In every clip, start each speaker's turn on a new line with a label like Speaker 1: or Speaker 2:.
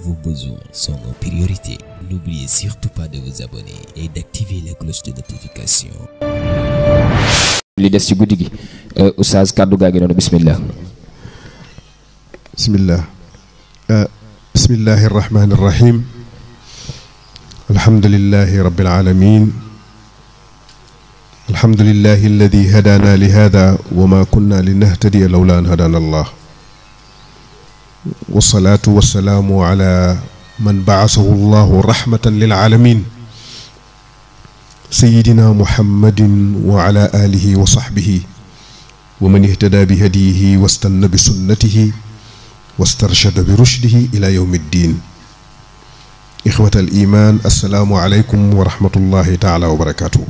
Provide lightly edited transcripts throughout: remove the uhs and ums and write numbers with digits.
Speaker 1: Vos besoins sont nos priorités. N'oubliez surtout pas de vous abonner et d'activer la cloche de notification.
Speaker 2: li des ci guddi gi oustaz kaddu gaa ngi noonu bismillah.
Speaker 3: bismillahi irrahmani irrahim alhamdulillahi rabbil alamin alhamdulillahi alladi hadana li hada wa ma kunna linahtadiya lawla an hadana allah wassalatu wassalamu ala man ba'asahu allahu rahmatan lil alamin سيدنا محمد وعلى آله وصحبه ومن اهتدى بهديه واستنى بسنته واسترشد برشده إلى يوم الدين. إخوة الإيمان السلام عليكم ورحمة الله تعالى وبركاته.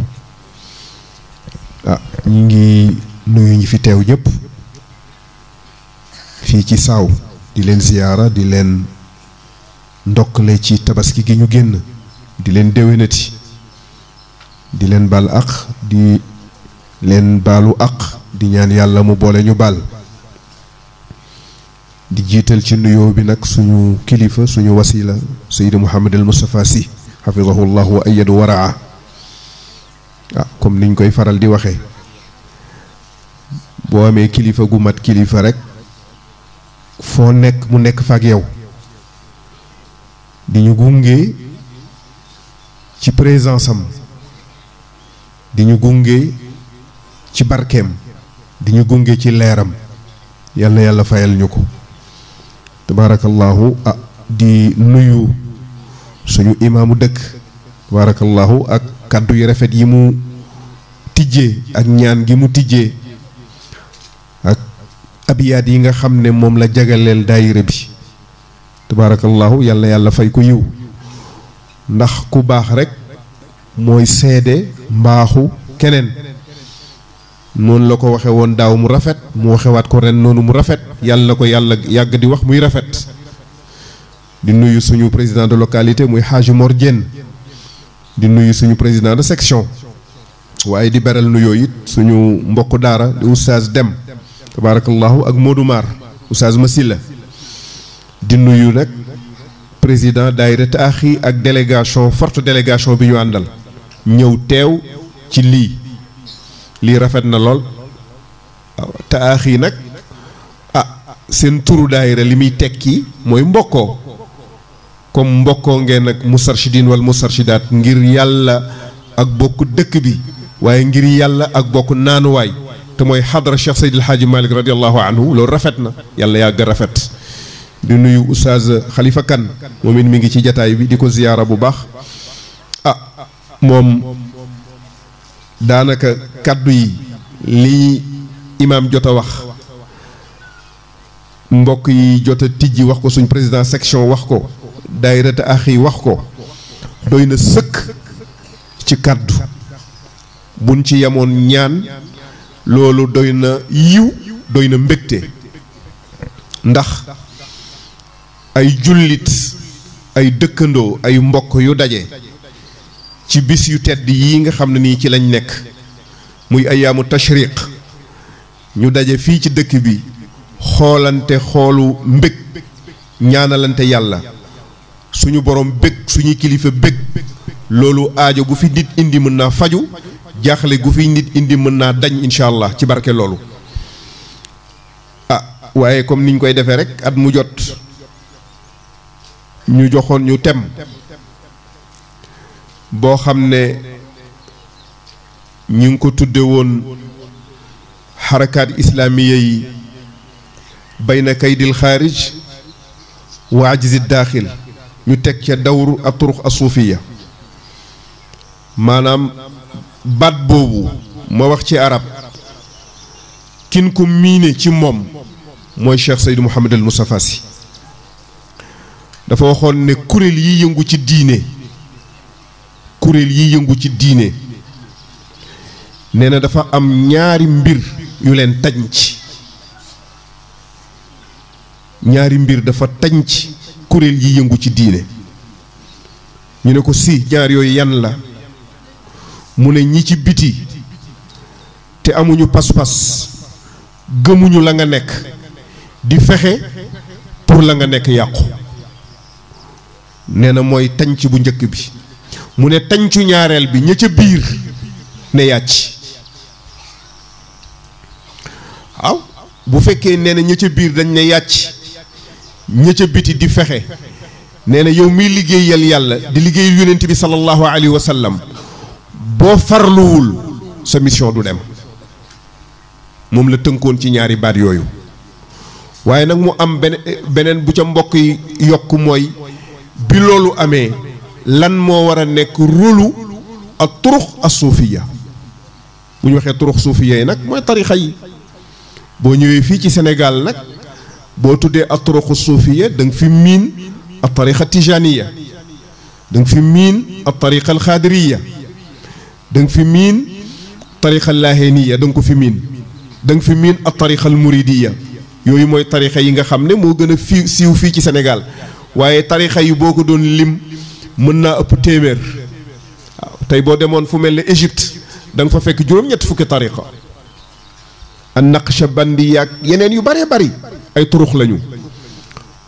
Speaker 3: نيجي نوي في تيو ñep fi ci saw di len ziyara di len ndokale ci tabaski gi ñu genn di len dewenati di leen baal ak di leen baalu ak di ñaan yàlla mu boole ñu baal di jiital ci nuyoo bi nag suñu kilifa suñu wasila Seydou Mouhamed Moustapha Sy hafizahullah wa ayyadu waraa comme niñ koy faral di waxee boo amee kilifa gu mat kilifa rek foo nekk mu nekk fa ak yow di ñu gunge ci présence am di ñu gunge ci barkeem di ñu gunge ci leeram yal na yàlla fayal ñu ko tabarakallahu di nuyu suñu imaamu dëkk tabarakallahu ak kàddu yu rafet yi mu tijjee ak ñaan gi mu tijjee ak abiyaat yi nga xam ne moom la jagaleel daayira bi tabarakallahu yal na yàlla fay ko yiw ndax ku baax rek mooy seede mbaaxu keneen noonu la ko waxe woon daaw mu rafet mu waxewaat ko ren noonu mu rafet yàlla na ko yàlla yàgg di wax muy rafet di nuyu suñu président de localité muy Hadji Mor Diène di nuyu suñu président de section waaye di beral nuyoo it suñu mbokk daara di oustaz Dem tabarakallahu ak Modou Mar oustaz Masila di nuyu nag président daayira Taaxi ak délégation forte délégation bi ñu àndal ñëw teew ci lii rafet na lool Taaxi nag seen turu daayira li muy tekki mooy mbokkoo comme mbokkoo ngeen ak mustarshidin wal mustarshidaat ngir yàlla ak bokk dëkk bi waaye ngir yàlla ak bokk naanuwaay te mooy xadra Cheikh Seydil Hadji Malick radiallahu anhu loolu rafet na yàlla yàgg rafet di nuyu oustaz Khalifa Kane moom it mi ngi ci jataay bi di ko ziyaara bu baax moom daanaka kàddu yi li imaam jot a wax mbokk yi jot a tijji wax ko suñ président section wax ko daayira Taaxi wax ko doy na sëkk ci kàddu buñ ci yemoon ñaan loolu doy na yiw doy na mbégte ndax ay jullit ay dëkkandoo ay mbokk yu daje ci bis yu tedd yi nga xam ne nii ci lañ nekk muy ayaamu tashriq ñu daje fii ci dëkk bi xoolante xoolu mbég ñaanalante yàlla suñu borom bég suñuy kilifa bég loolu aajo gu fi nit indi mën naa faju jaaxle gu fi nit indi mën naa dañ incha allah ci barke loolu waaye comme niñ koy defee rek at mu jot ñu joxoon ñu tem boo xam ne ñu ngi ko tudde woon xarakaat islaamiya yi bayna kaydil xaarij wa ajzi daaxil ñu teg ca dawru ak turux asuufiya maanaam baat boobu ma wax ci arab kin ko miine ci moom mooy Cheikh Seydou Mouhamed Moustapha Sy dafa waxoon ne kuréel yi yëngu ci diine nee na dafa am ñaari mbir yu leen tànc ñaari mbir dafa tànc kuréel yi yëngu ci diine ñu ne ko si ñaar yooyu yan la mu ne ñi ci biti te amuñu pas-pas gëmuñu la nga nekk di fexe pour la nga nekk yàqu nee na mooy tanc bu njëkk bi mu ne tancu ñaareel bi ña ca biir ne yàcc waaw bu fekkee nee na ña ca biir dañ ne yàcc ña ca biti di fexe nee na yow miy liggéeyal yàlla di liggéeyal yonent bi sallallahu alayhi wa sallam boo farluwul sa mission du dem moom la tënkoon ci ñaari baat yooyu waaye nag mu am beneen bu ca mbokk yi yokk mooy bi loolu amee lan moo war a nekk rôlu ak turux as suufiya bu ñu waxee turux suufiya yi nag mooy tarixa yi boo ñëwee fii ci Sénégal nag boo tuddee ak turuxu suufiya da nga fi miin ak tarixa tijaniya da nga fi miin ak tarixa alxaadiriya da nga fi miin tarixa laaheniya da nga ko fi miin da nga fi miin ak tarixa almuridiya yooyu mooy tarixa yi nga xam ne moo gën a siiw fii ci Sénégal waaye tarixa yi boo ko doon lim mën naa ëpp téeméer waaw tey boo demoon fu mel ne Égypte da nga fa fekk juróom-ñett fukki tarixa an naqshbandi ak yeneen yu bëree bëri ay turux lañu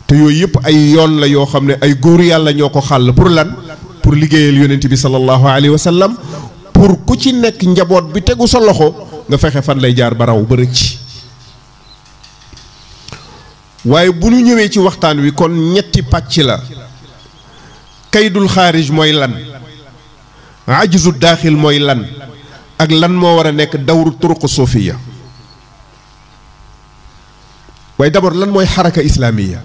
Speaker 3: te yooyu yëpp ay yoon la yoo xam ne ay góor yàlla ñoo ko xàll pour lan pour liggéeyal yonent bi sallallahu alayhi wa sallam pour ku ci nekk njaboot bi tegu sa loxo nga fexe fan lay jaar ba raw ba rëcc waaye bu ñu ñëwee ci waxtaan wi kon ñetti pàcc la kaydul xaarij mooy lan ajzu daaxil mooy lan ak lan moo war a nekk dawru turuq suufiya waaye d'abord lan mooy xaraka islaamiya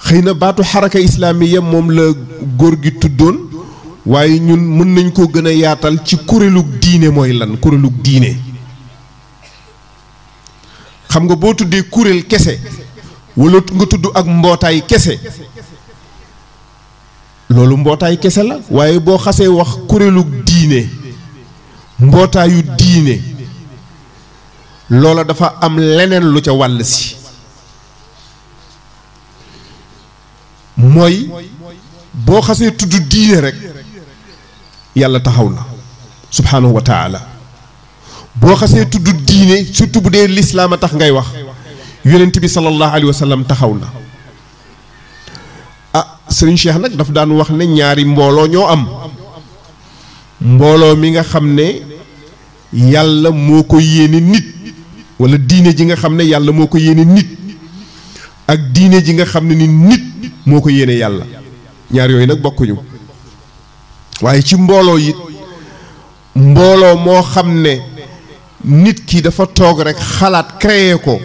Speaker 3: xëy na baatu xaraka islaamiya moom la góor gi tuddoon waaye ñun mën nañ ko gën a yaatal ci kuréelug diine mooy lan kuréelug diine xam nga boo tuddee kuréel kese wala nga tudd ak mbootaay kese loolu mbootaay kese la waaye boo xasee wax kuréelug diine mbootaayu diine loola dafa am leneen lu ca wàll si mooy boo xasee tudd diine rek yàlla taxaw na subhanahu wa taala boo xasee tudd diine surtout bu dee lislaam a tax ngay wax yonent bi sallallahu alayhi wa sallam taxaw na ah sëriñ Cheikh nag daf daan wax ne ñaari mbooloo ñoo am mbooloo mi nga xam ne yàlla moo ko yéene nit wala diine ji nga xam ne yàlla moo ko yéene nit ak diine ji nga xam ne ni nit moo ko yéene yàlla ñaar yooyu nag bokkuñu waaye ci mbooloo it mbooloo moo xam ne nit ki dafa toog rek xalaat créer ko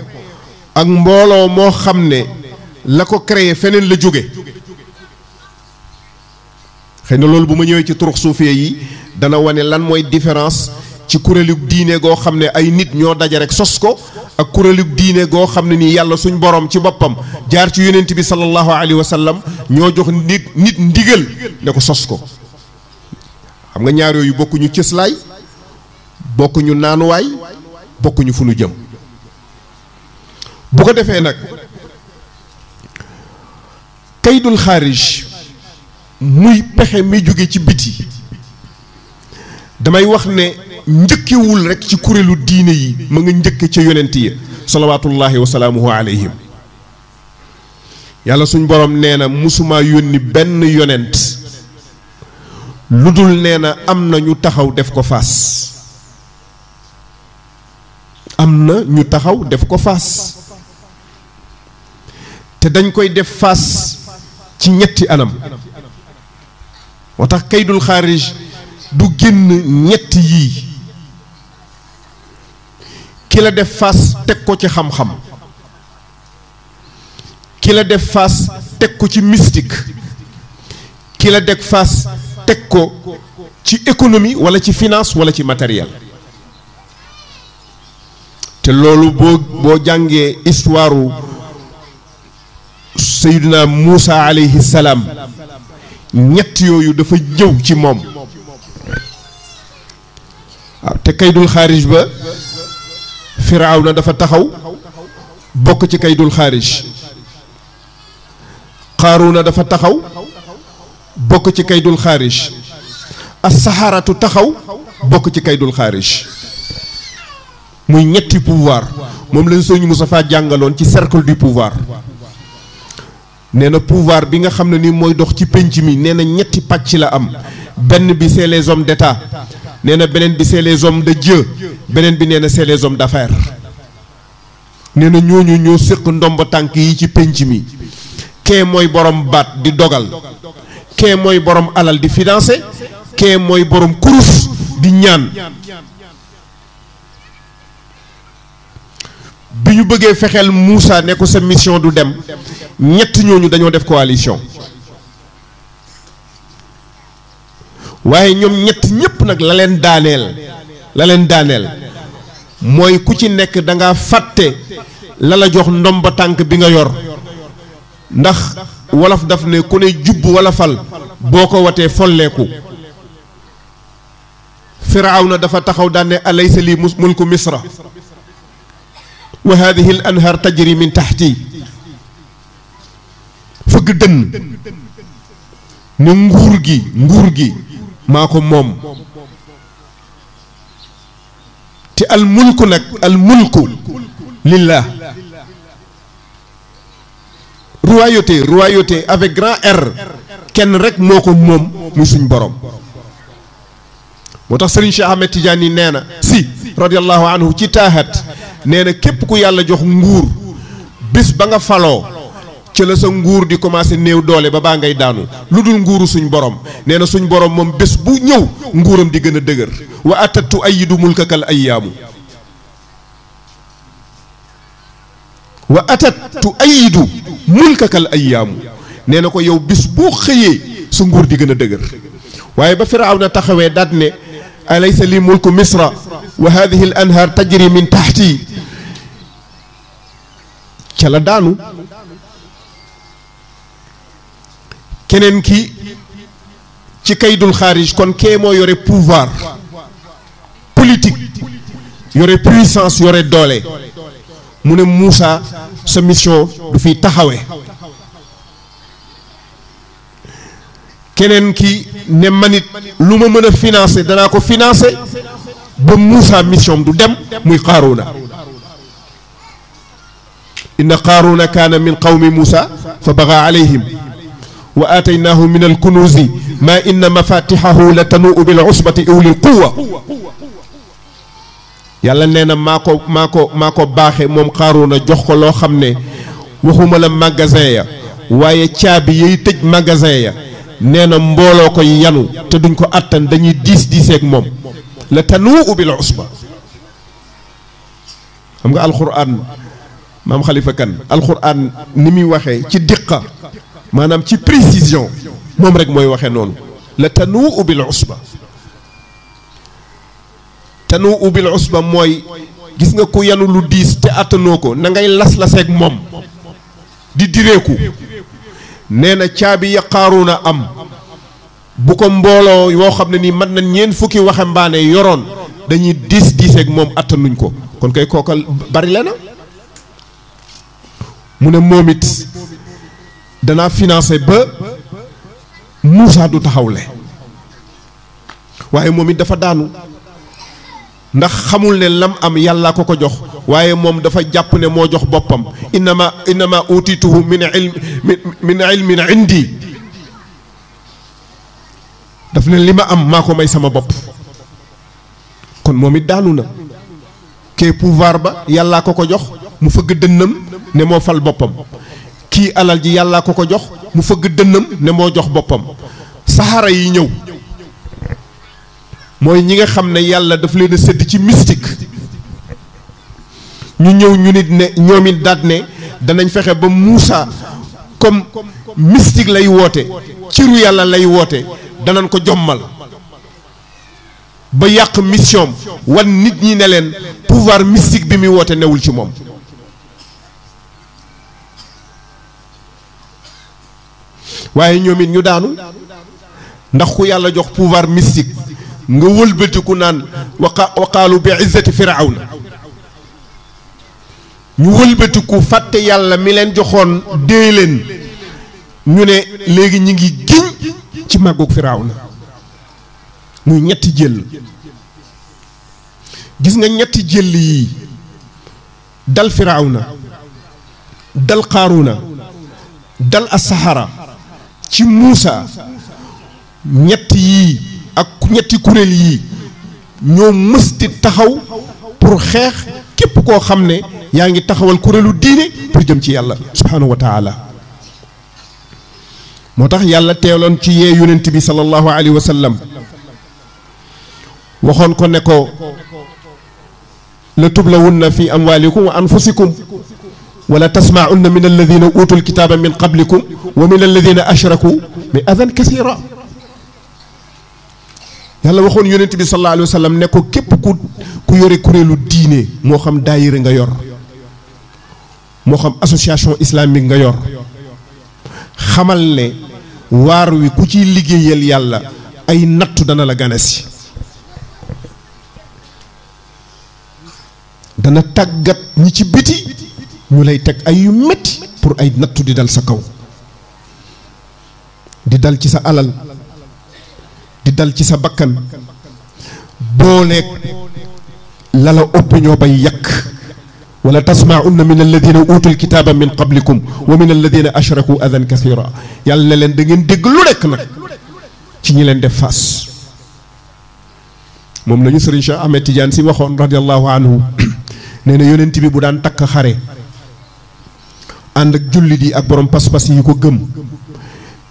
Speaker 3: ak mbooloo moo xam ne la ko créer feneen la jóge xëy na loolu bu ma ñëwee ci turux suufiya yi dana wane lan mooy différence ci kuréelug diine goo xam ne ay nit ñoo daje rek sos ko ak kuréelug diine goo xam ne nii yàlla suñ borom ci boppam jaar ci yonent bi sallallahu alayhi wa sallam ñoo jox nit ndigal ne ko sos ko xam nga ñaar yooyu bokkuñu cëslaay bokkuñu naanuwaay bokkuñu fu nu jëm bu ko defee nag kaydul xaarij muy pexe mi jóge ci biti damay wax ne njëkkewul rek ci kuréelu diine yi ma nga njëkke ca yonent yi salawaatullahi wa salaamuhu alayhim yàlla suñ borom nee na musumaa yónni benn yonent lu dul nee na am na ñu taxaw def ko faas am na ñu taxaw def ko faas te dañ koy def faas ci ñetti anam moo tax kaydul xaarij du génn ñett yii ki la def faas teg ko ci xam-xam ki la def faas teg ko ci mystique ki la def faas teg ko ci économie wala ci finance wala ci matériel te loolu boo jàngee histoire Seydina Muusa alayhi salaam ñett yooyu dafa ñëw ci moom waaw te kaydul xaarij ba Firawna dafa taxaw bokk ci kaydul xaarij Qaaruna dafa taxaw bokk ci kaydul xaarij as-saharatu taxaw bokk ci kaydul xaarij muy ñetti pouvoir moom lañ sëñ Moustapha jàngaloon ci cercle du pouvoir nee na pouvoir bi nga xam ne ni mooy dox ci penc mi nee na ñetti pàcc la am. benn bi c'est les hommes d'État nee na beneen bi c'est les hommes de Dieu beneen bi nee na c'est les hommes d'affaires. nee na ñooñu ñoo séq ndomba tànk yi ci penc mi. kee mooy borom baat di dogal. kee mooy borom alal di financer. kee mooy borom kurus di ñaan. bi ñu bëggee fexeel Moussa ne ko sa mission du dem ñett ñooñu dañoo def coalition. waaye ñoom ñett ñépp nag la leen daaneel mooy ku ci nekk da nga fàtte la la jox ndomba tànk bi nga yor ndax wolof daf ne ku ne jubb wala fal boo ko watee folleeku. Firawna dafa taxaw daan ne alaysa li mulku misra wa hadihi al anhar tajri min taxti fëgg dënn ne nguur gi maa ko moom te al mulku nag al mulku lillah. royauté avec grand R kenn rek moo ko moom muy suñ borom. moo tax Serigne Cheikh Ahmed Tidiane nee na si radiyallahu anhu ci taahat nee na képp ku yàlla jox nguur bés ba nga faloo ca la sa nguur di commencé néew doole ba baa ngay daanu lu dul nguuru suñ borom nee na suñ borom moom bés bu ñëw nguuram di gën a dëgër. wa atatu ayidu mulkakal ayyaamu wa atatu ayidu mulkakal ayyaamu nee na ko yow bés boo xëyee sa nguur di gën a dëgër. waaye ba Firawna taxawee daat ne alaysa li mulku misra wa hadihi al anhar tajri min taxti ca la daanu. keneen ki ci kaydul xaarij kon kee moo yore pouvoir politique yore puissance yore doole mu ne Moussa sa mission du fiy taxawee. keneen ki ne manit lu ma mën a financer danaa ko financer ba Moussa mission du dem muy Qaaruna. inna Qaaruna kaana min qawmi Moussa fa bagaa alayhim wa aataynaahu min alkunuuzi maa inna mafatixahu la tanuu bil usbati ulil quwa. yàlla nee na maa ko baaxe moom Qaaruna jox ko loo xam ne waxuma la magasin ya waaye caabi yay tëj magasin ya nee na mbooloo ko yanu te duñ ko attan dañuy diiseeg moom la tanuu bil usba. xam nga alquran maam Khalifa Kane alquran ni muy waxee ci diqa maanaam ci précision moom rek mooy waxee noonu la tanuu bil usba. tanuu bil usba mooy gis nga ku yanu lu diis te attanoo ko na ngay las-laseeg moom di direeku. nee na caabi ya Qaaruna am bu ko mbooloo yoo xam ne nii mën na ñeent fukki waxambaane yoroon dañuy diiseeg moom attanuñ ko kon kay kookal bari la na. mu ne moom it danaa financé ba Moussa du taxawle waaye moom it dafa daanu ndax xamul ne lam am yàlla ko jox waaye moom dafa jàpp ne moo jox boppam. innama utituhu min ilmin indi daf ne li ma am maa ko may sama bopp. kon moom it daanu na kee pouvoir ba yàllaa ko jox mu fëgg dënnam ne moo fal boppam. kii alal ji yàllaa ko jox mu fëgg dënnam ne moo jox boppam. saxara yi ñëw mooy ñi nga xam ne yàlla daf leen a sédd ci mystique ñu ñëw ñu nit ne ñoom it daat ne danañ fexe ba Moussa comme mystique lay woote ciru yàlla lay woote danañ ko jommal ba yàq mission wan nit ñi ne leen pouvoir mystique bi muy woote newul ci moom. waaye ñoom it ñu daanu ndax ku yàlla jox pouvoir mystique nga wëlbatiku naan waqaalu bi izzati firawna ñu wëlbatiku fàtte yàlla mi leen joxoon dee leen ñu ne léegi ñi ngi giñ ci màggug firawna muy ñetti jël. gis nga ñetti jël yi dal firawna dal qaaruna dal as-Sahara ci Muusa ñett yii ak ñetti kuréel yii ñoo mës di taxaw pour xeex képp koo xam ne yaa ngi taxawal kuréelu diine pour jëm ci yàlla subhanahu wa taala moo tax yàlla teeloon ci yee yonent bi sallallahu alayhi wa sallam waxoon ko ne ko la tublawunna fi amwalikum wa anfusikum wala tasma'unna min alladhina utul kitaba min qablikum wa min alladhina ashraku bi adan kathira yàlla waxoon yonent bi sallallahu alayhi wa sallam ne ko képp ku yore kuréelu diine moo xam daayira nga yor moo xam association islamique nga yor xamal ne waar wi ku ciy liggéeyal yàlla ay nattu dana la ganesi dana tàggat ñi ci biti ñu lay teg ay yu metti pour ay nattu di dal sa kaw di dal ci sa alal di dal ci sa bakkan booleeg lala opinion bay yàq wala tasma'unna min alladina utul kitaba min qablikum wa min alladina ashraku adan kathira yàlla ne leen da ngeen dégg lu nekk nag ci ñi leen def faas moom la ñu Sëriñ Cheikh Ahmed Tidiane si waxoon radiallahu anhu nee na yonent bi bu daan takk xare ànd ak jullit yi ak borom pas-pas yi ko gëm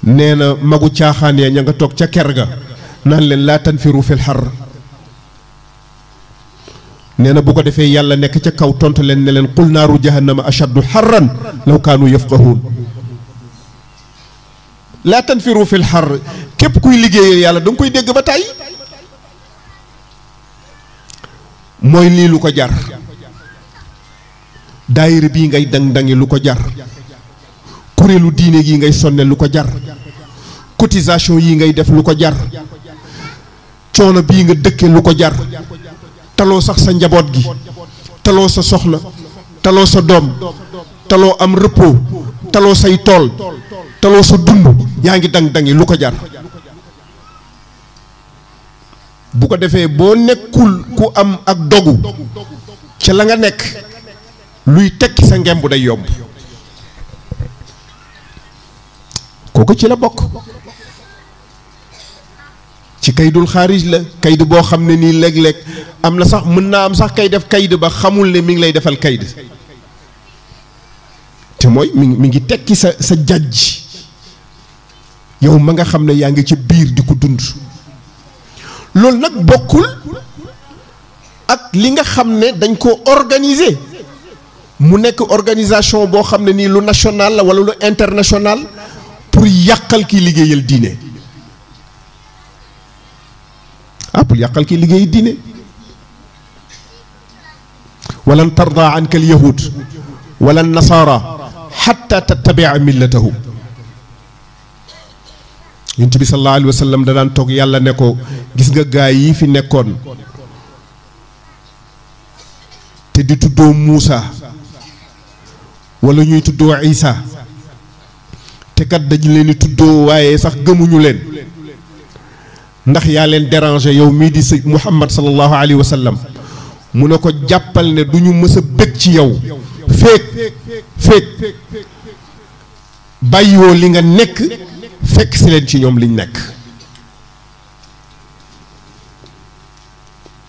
Speaker 3: nee na magu caaxaan ya ña nga toog ca ker ga naan leen laa tanfiru fil xar nee na bu ko defee yàlla nekk ca kaw tontu leen ne leen qul naaru jahannama ashaddu xarran law kaanu yafqahuun laa tanfiru fil xar képp kuy liggéeyal yàlla da nga koy dégg ba tey mooy lii lu ko jar daayira bii ngay dang-dangi lu ko jar kuréelu diine gi ngay sonne lu ko jar cotisation yi ngay def lu ko jar coono bii nga dëkke lu ko jar taloo sax sa njaboot gi taloo sa soxna taloo sa doom taloo am repos taloo say tool taloo sa dund yaa ngi dang-dangi lu ko jar bu ko defee boo nekkul ku am ak dogu ca la nga nekk luy tekki sa ngemb day yomb kooku ci la bokk ci kaydul xaarij la kayd boo xam ne nii léeg-léeg am na sax mën naa am sax kay def kayd ba xamul ne mi ngi lay defal kayd te mooy mi ngi tekki sa jajj yow ma nga xam ne yaa ngi ci biir di ko dund loolu nag bokkul ak li nga xam ne dañ ko organiser mu nekk organisation boo xam ne nii lu national la wala lu international pour yàqal kiy liggéeyal diine pour yàqal kiy liggéeyal diine walan tarda anka alyahud wala nasara xatta tattabia millatahum yonent bi sallallahu alayhi wa sallam da daan toog yàlla ne ko gis nga gaay yi fi nekkoon te di tuddoo Muusa wala ñuy tuddoo Isa te kat dañu leen di tuddoo waaye sax gëmuñu leen ndax yaa leen déranger yow mii di sëñ Muhammad sallallahu alayhi wa sallam mu ne ko jàppal ne du ñu mës a bëgg ci yow féeg bàyyiwoo li nga nekk fekk si leen ci ñoom liñ nekk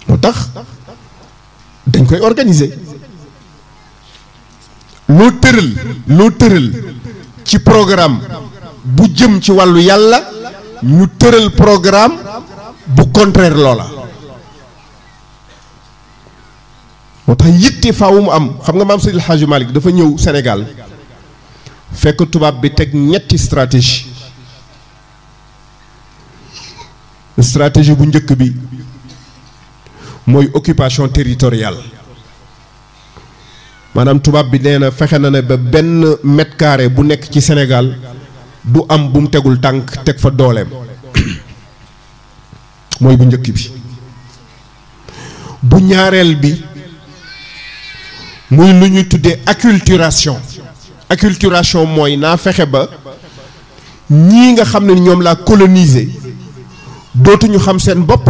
Speaker 3: moo tax dañ koy organiser loo tëral ci programme bu jëm ci wàllu yàlla ñu tëral programme bu contraire loola moo tax yitte faawu mu am xam nga maam Seydil Hadji Malick dafa ñëw Sénégal fekk tubaab bi teg ñetti stratégie bu njëkk bi mooy occupation territoriale maanaam tubaab bi nee na fexe na ne ba benn mètre carré bu nekk ci Sénégal du am bu mu tegul tànk teg fa dooleem mooy bu njëkk bi bu ñaareel bi muy lu ñuy tuddee acculturation mooy naa fexe ba ñii nga xam ne ñoom laa coloniser dootuñu xam seen bopp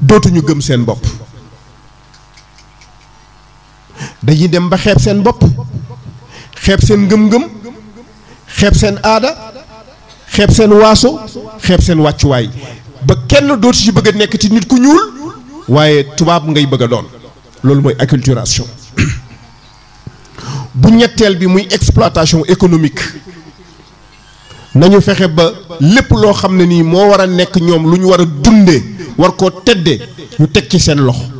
Speaker 3: dootuñu gëm seen bopp dañuy dem ba xeeb seen bopp xeeb seen ngëm-ngëm xeeb seen aada xeeb seen waaso xeeb seen wàccuwaay ba kenn dootu ci bëgg a nekk ci nit ku ñuul waaye tubaab ngay bëgg a doon loolu mooy acculturation. bu ñetteel bi muy exploitation économique nañu fexe ba lépp loo xam ne nii moo war a nekk ñoom lu ñu war a dundee war koo teddee ñu teg ci seen loxo.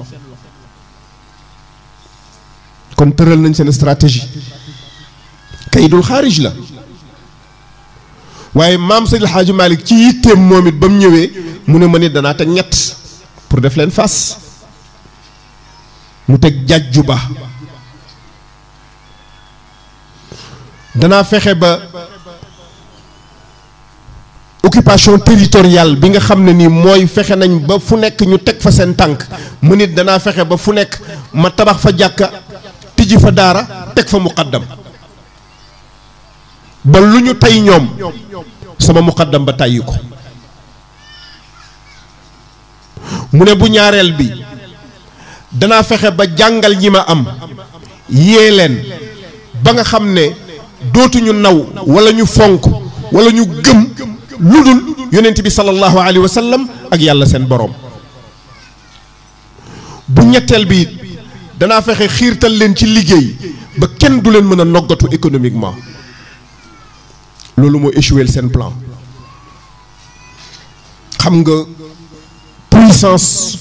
Speaker 3: kon tëral nañ seen stratégie kaydul xaarij la waaye maam Seydil Hadji Malick ci yitteem moom it ba mu ñëwee mu ne ma nit danaa teg ñett pour def leen face mu teg jàjju ba danaa fexe ba occupation territoriale bi nga xam ne nii mooy fexe nañ ba fu nekk ñu teg fa seen tànk mu nit danaa fexe ba fu nekk ma tabax fa jàkka tijji fa daara teg fa muqaddam ba lu ñu tey ñoom sama muqaddam ba tàyyi ko mu ne bu ñaareel bi danaa fexe ba jàngal ñi ma am yee leen ba nga xam ne dootuñu naw wala ñu fonk wala ñu gëm lu dul yonent bi sallallahu alayhi wa sallam ak yàlla seen boroom bu ñetteel bi danaa fexe xiirtal leen ci liggéey ba kenn du leen mën a noggatu économiquement loolu moo échoué seen plan xam nga puissance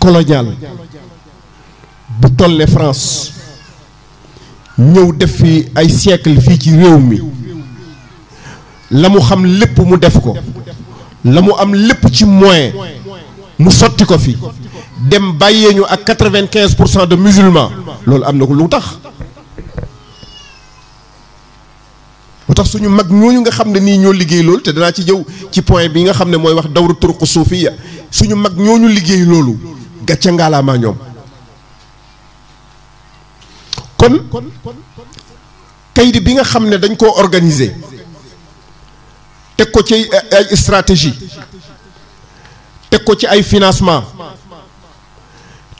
Speaker 3: coloniale bu toll ne France ñëw def fi ay siècle fii ci réew mi la mu xam lépp mu def ko la mu am lépp ci moyen mu sotti ko fi dem bàyyee ñu ak 95% de musulmans loolu am na ko lu tax moo tax suñu mag ñooñu nga xam ne nii ñoo liggéey loolu te danaa ci jëw ci point bi nga xam ne mooy wax dawru turqu suufiya suñu mag ñooñu liggéey loolu gàcce ngaalaamaa ñoom kon kayit bi nga xam ne dañ koo organiser teg ko ci ay stratégie teg ko ci ay financement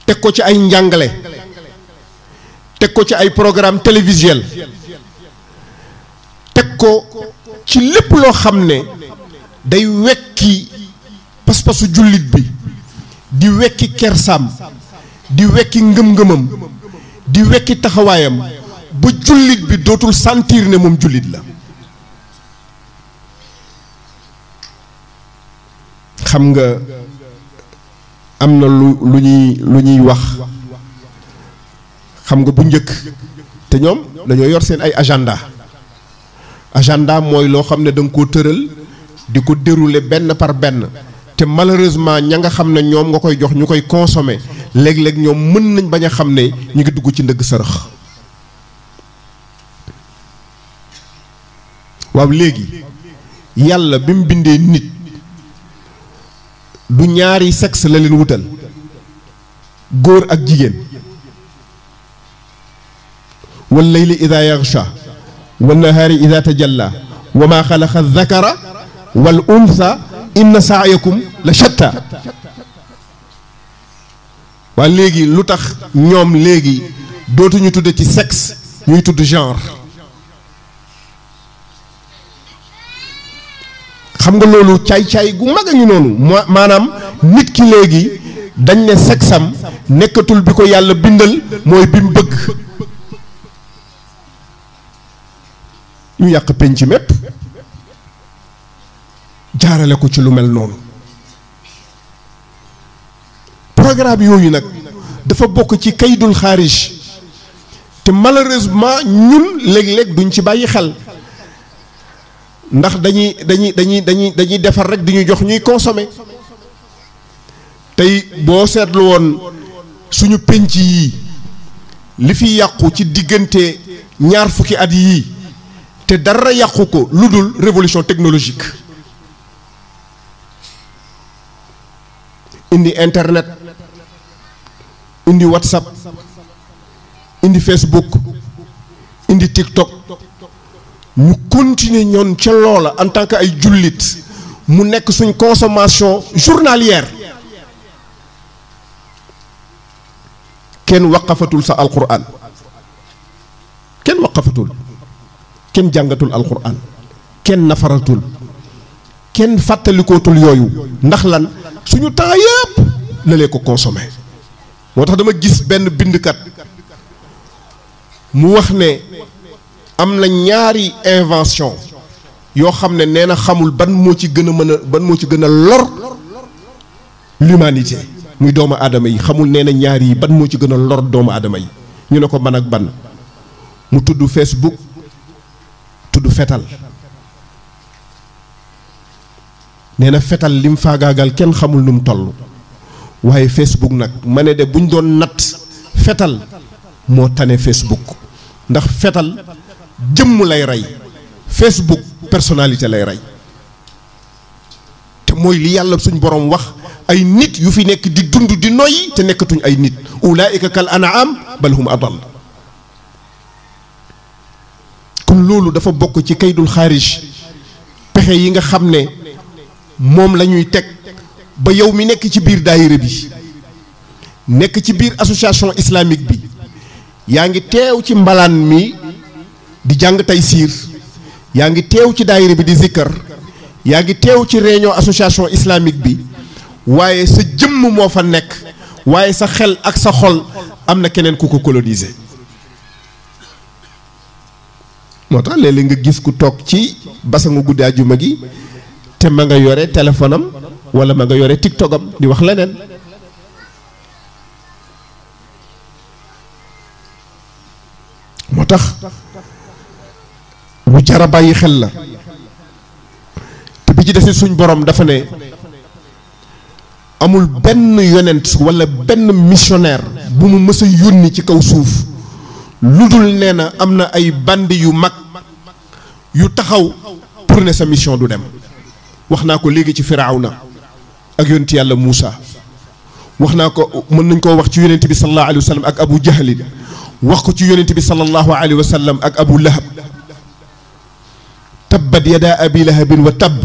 Speaker 3: teg ko ci ay njàngale teg ko ci ay programme télévisuel teg ko ci lépp loo xam ne day wekki pas-pasu jullit bi di wekki kersaam di wekki ngëm-ngëmam di wekki taxawaayam ba jullit bi dootul sentir ne moom jullit la xam nga am na lu ñuy wax xam nga bu njëkk te ñoom dañoo yor seen ay agenda mooy loo xam ne da nga koo tëral di ko dérouler benn par benn te malheureusement ña nga xam ne ñoom nga koy jox ñu koy consommer léeg-léeg ñoom mën nañ bañ a xam ne ñu ngi dugg ci ndëgg sërëx waaw léegi yàlla bi mu bindee nit du ñaari sexe la leen wutal góor ak jigéen wal layli ida yaghsha wan nahaari ida tajalla wa ma xalaqa dhakara wal untha inna sa'yakum la shatta waa léegi lu tax ñoom léegi dootuñu tudd ci sexe ñuy tudd genre xam nga loolu caay-caay gu mag a ngi noonu maanaam nit ki léegi dañ ne sexam nekkatul bi ko yàlla bindal mooy bi mu bëgg ñu yàq penc mépp jaarale ko ci lu mel noonu programme yooyu nag dafa bokk ci kaydul xaarij te malheureusement ñun léeg-léeg duñ ci bàyyi xel ndax dañuy defar rek di ñu jox ñuy consommer tey boo seetlu woon suñu penc yii li fi yàqu ci diggante ñaar fukki at yii te dara yàqu ko lu dul révolution technologique indi internet indi WhatsApp indi Facebook indi TikTok ñu continuer ñoon ca loola en tant que ay jullit mu nekk suñ consommation journalière kenn waqafatul sa alquran kenn waqafatul kenn jàngatul alquran kenn nafaratul kenn fàttalikootul yooyu ndax lan suñu temps yëpp la lee ko consommé. moo tax dama gis benn bindkat mu wax ne am na ñaari invention yoo xam ne nee na xamul ban moo ci gën a mën a ban moo ci gën a lor l'humanité muy doomu aadama yi xamul nee na ñaar yi ban moo ci gën a lor doomu aadama yi ñu ne ko ban ak ban mu tudd Facebook tudd fetal nee na fetal lim faagaagal kenn xamul nu mu toll waaye Facebook nag ma ne de buñ doon natt fetal moo tane Facebook ndax fetal jëmm lay rey Facebook personnalité lay rey te mooy li yàlla suñ borom wax ay nit yu fi nekk di dund di noyyi te nekkatuñ ay nit ulaika kal an'am bal hum adall kon loolu dafa bokk ci kaydul xaarij pexe yi nga xam ne moom la ñuy teg ba yow mi nekk ci biir daayira bi nekk ci biir association islamique bi yaa ngi teew ci mbalaan mi di jàng Taysiir yaa ngi teew ci daayira bi di zikkar yaa ngi teew ci réunion association islamique bi waaye sa jëmm moo fa nekk waaye sa xel ak sa xol am na keneen ku ko coloniser. moo tax léeg-léeg nga gis ku toog ci basangu guddi àjjuma gi te ma nga yore téléphone am wala ma nga yore TikTok am di wax leneen. moo tax lu jar a bàyyi xel la te bi ci des suñ borom dafa ne amul benn yonent wala benn missionnaire bu mu mës a yónni ci kaw suuf lu dul nee na am na ay bandi yu mag yu taxaw pour ne sa mission du dem. wax naa ko léegi ci Firawna ak yonent yàlla Muusa wax naa ko mën nañ koo wax ci yonent bi sallallahu alayhi wa sallam ak Abu Jahlin wax ko ci yonent bi sallallahu alayhi wa sallam ak Abu Lahab tabbat yada abi lahabin wa tabb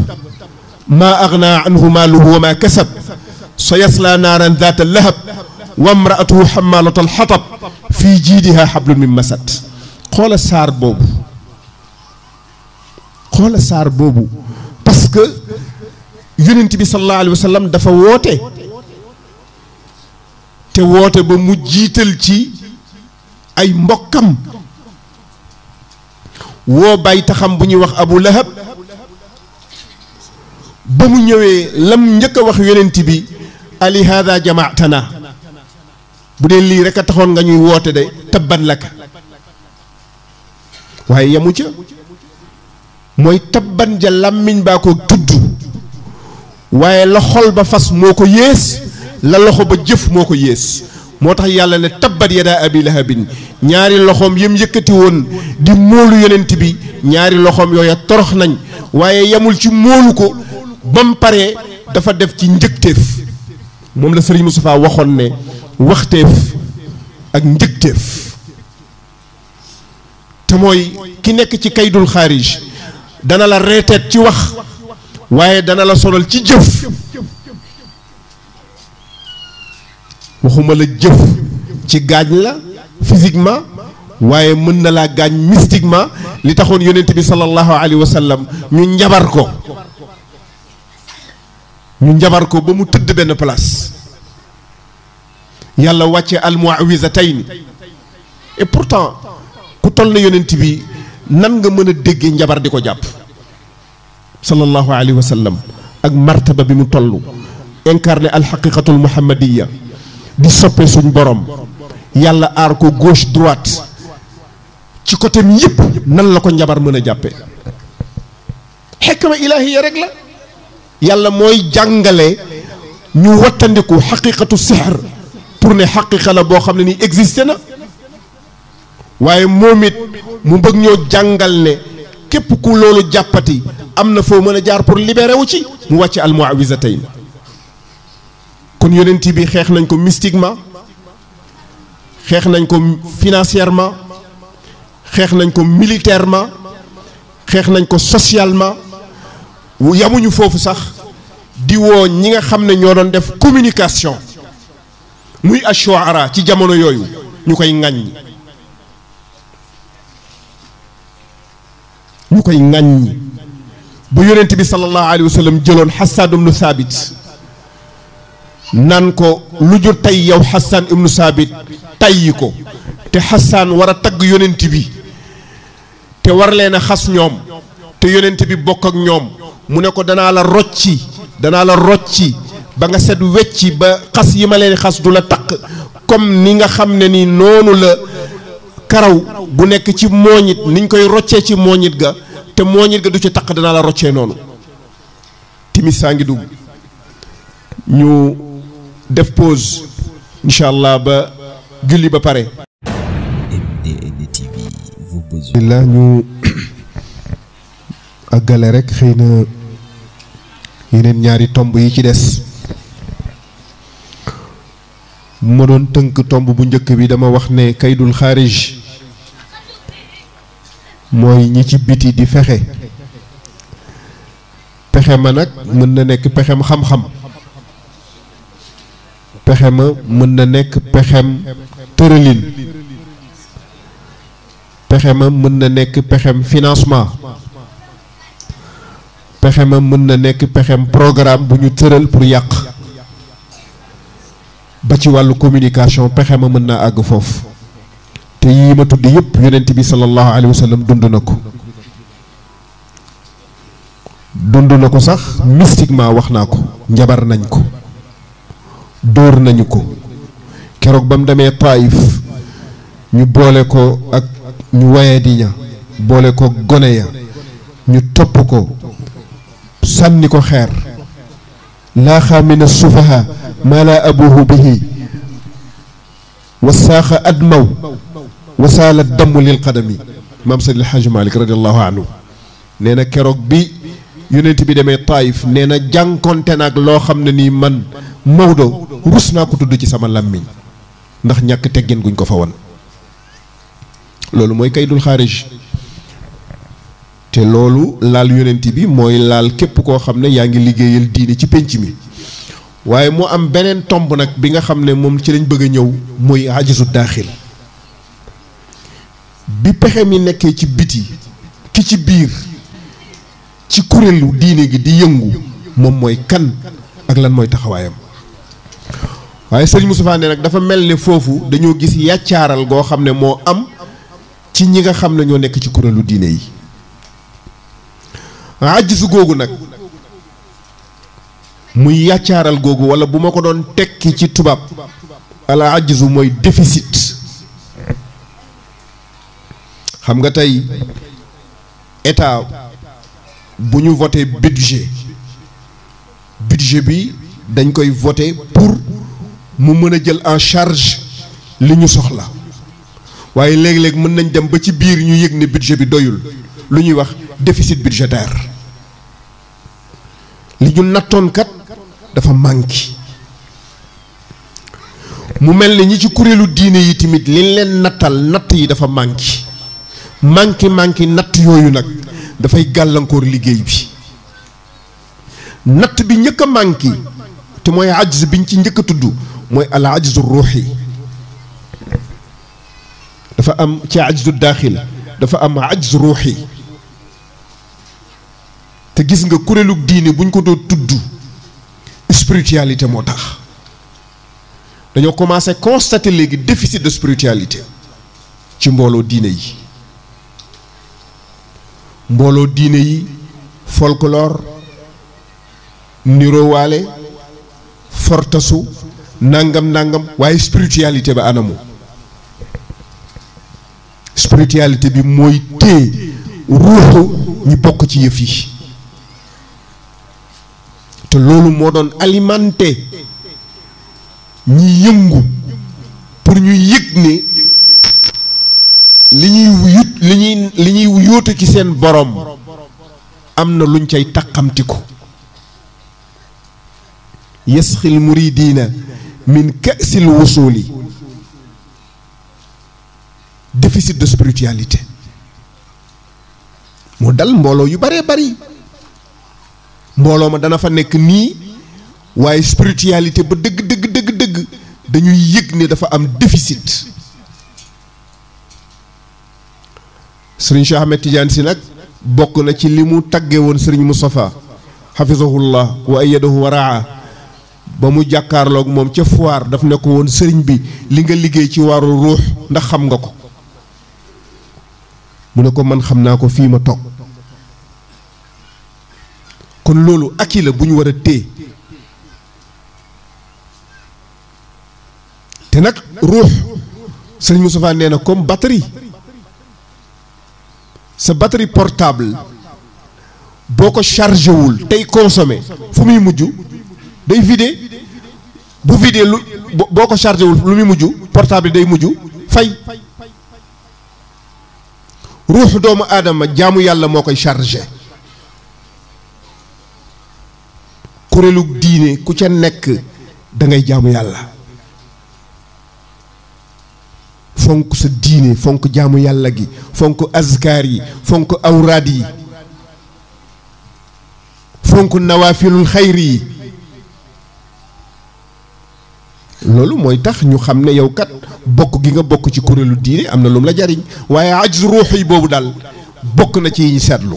Speaker 3: maa agna anhu maaluhu wa maa kasab sa yasla naaran daata lahab wa mraatuhu xamaalata alxatab fii jiidiha xablun min masad. xoola saar boobu parce que yonent bi sallallahu alayhi wa sallam dafa woote te woote ba mu jiital ci ay mbokkam woo bay taxam bu ñuy wax Abu Lahab ba mu ñëwee lam njëkk a wax yonent bi ali hada jamaatana bu dee lii rek a taxoon nga ñuy woote de tabban laka waaye yamu ca mooy tabban ja làmmiñ baa ko tudd waaye la xol ba fas moo ko yées la loxo ba jëf moo ko yées moo tax yàlla ne tabbat yadaa abi lahabin ñaari loxoom yëm yëkkati woon di móolu yonent bi ñaari loxoom yooya torox nañ waaye yamul ci móolu ko ba mu paree dafa def ci njëgteef moom la Sëriñ Moustapha waxoon ne waxteef ak njëgteef te mooy ki nekk ci kaydul xaarij dana la reeteet ci wax waaye dana la sonal ci jëf waxuma la jëf ci gaañ la physiquement waaye mën na laa gaañ mystiquement li taxoon yonent bi sallallahu alayhi wa sallam ñu njabar ko ba mu tëdd benn place yàlla wàcce almuawizatayn et pourtant ku toll na yonent bi nan nga mën a déggee njabar di ko jàpp sallallahu alayhi wa sallam ak martaba bi mu toll incarné alxaqiqatul muhammadiya di soppe suñ borom yàlla aar ko gauche droite ci côté mi yëpp nan la ko njabar mën a jàppe xikma ilaahiya rek la yàlla mooy jàngale ñu wattandiku xaqiqatu sihr pour ne xaqiqa la boo xam ne ni existé na waaye moom it mu bëgg ñoo jàngal ne képp ku loolu jàppati am na foo mën a jaar pour libéré wu ci mu wàcc almuawizatayn kon yonent bi xeex nañ ko mystiquement xeex nañ ko financièrement xeex nañ ko militairement xeex nañ ko socialement yamuñu foofu sax di woo ñi nga xam ne ñoo doon def communication muy ashuara ci jamono yooyu ñu koy ŋàññi bu yonent bi sallallahu alayhi wa sallam jëloon Hassan ibnu Saabit naan ko lu ñu tey yow Hassan ibnu Saabit tayyi ko te Hassan war a tagg yonent bi te war leen a xas ñoom te yonent bi bokk ak ñoom mu ne ko danaa la rocci ba nga set wecci ba xas yi ma leen xas du la taq comme ni nga xam ne ni noonu la karaw bu nekk ci mooñit niñ koy roccee ci mooñit ga te mooñit ga du ci taq danaa la roccee noonu. timis saa ngi dugg ñu def pause incha allah ba julli ba pare.
Speaker 1: MDN TV vos besoins.
Speaker 3: alhamdulilah ñu àggale rek xëy na yeneen ñaari tomb yi ci des. ma doon tënk tomb bu njëkk bi dama wax ne kaydul xaarij mooy ñi ci biti di fexe pexe ma nag mën na nekk pexem xam-xam pexe ma mën na nekk pexem tëralin pexe ma mën na nekk pexem financement pexe ma mën na nekk pexem programme bu ñu tëral pour yàq ba ci wàllu communication pexe ma mën naa àgg foofu te yii ma tudd yëpp yonent bi sallallahu alayhi wa sallam dund na ko sax mystiquement wax naa ko njabar nañ ko dóor nañu ko keroog ba mu demee Taïf ñu boole ko ak ñu waye di ña boole ko gone ya ñu topp ko sànni ko xeer laa xaamina sufaha maa laa abuhu bihi wasaaxa admaw wasaala damm lil qadami maam Seydi El Hadji Malick radiallahu anhu nee na keroog bi yonent bi demee Taïf nee na jànkonte naag loo xam ne nii man Maodo rus naa ko tudd ci sama làmmiñ ndax ñàkk teggin guñ ko fa won loolu mooy kaydul xaarij te loolu laal yonent bi mooy laal képp koo xam ne yaa ngi liggéeyal diine ci pénc mi waaye mu am beneen tomb nag bi nga xam ne moom ci lañ bëgg a ñëw muy ajizu daaxil bi pexe mi nekkee ci biti ki ci biir ci kuréelu diine gi di yëngu moom mooy kan ak lan mooy taxawaayam waaye sëriñ Moustapha ne nag dafa mel ne foofu dañoo gis yàccaaral goo xam ne moo am ci ñi nga xam ne ñoo nekk ci kuréelu diine yi ajizu googu nag muy yàccaaral googu wala bu ma ko doon tekki ci tubaab ala ajizu mooy déficit xam nga tey état bu ñu voté budget bi dañ koy voté pour mu mën a jël en charge li ñu soxla waaye léeg-léeg mën nañ dem ba ci biir ñu yëg ne budget bi doyul lu ñuy wax déficit budgétaire li ñu nattoon kat dafa manqué mu mel ni ñi ci kuréelu diine yi tamit liñ leen nattal natt yi dafa manqué natt yooyu nag dafay gàllankoor liggéey bi natt bi njëkk a manqué te mooy ajz biñ ci njëkk a tudd mooy al ajzu ruuxi dafa am ci ajzu daaxil dafa am ajzu ruuxi te gis nga kuréelu diine buñ ko doon tudd spiritualité moo tax dañoo commencé constater léegi déficit de spiritualité ci mbooloo diine yi folklore nirowaale fortasu nangam waaye spiritualité ba anamu spiritualité bi mooy téye ruuxu ñi bokk ci yëf yi te loolu moo doon alimenté ñi yëngu pour ñu yëg ne li ñuy yóotu ci seen borom am na luñ cay taqamtiku yasxil muridina min kasil wusuli déficit de spiritualité moo dal mbooloo yu baree bari mbooloo ma dana fa nekk nii waaye spiritualité ba dëgg dañuy yëg ne dafa am déficit Serigne Cheikh Ahmed Tidiane Sy nag bokk na ci li mu tagge woon sëriñ Moustapha xafisahullah wa ayyadahu wa raa ba mu jàkkaarloog moom ca foire daf ne ko woon sëriñ bi li nga liggéey ci wàllu ruux ndax xam nga ko mu ne ko man xam naa ko fii ma toog kon loolu aki la bu ñu war a téye te nag ruux sëriñ Moustapha nee na comme batterie sa batterie portable boo ko chargé wul tey consommé fu muy mujj day vidé bu vidé lu boo ko chargé wul lu muy mujj portable day mujj fay ruux doomu aadama jaamu yàlla moo koy chargé kuréelu diine ku ca nekk da ngay jaamu yàlla fonk sa diine fonk jaamu yàlla gi fonk azkaar yi fonk awraad yi fonk nawaafilul xayri yi loolu mooy tax ñu xam ne yow kat bokk gi nga bokk ci kuréelu diine am na lu mu la jariñ waaye ajz ruux yi boobu daal bokk na ci yi ñu seetlu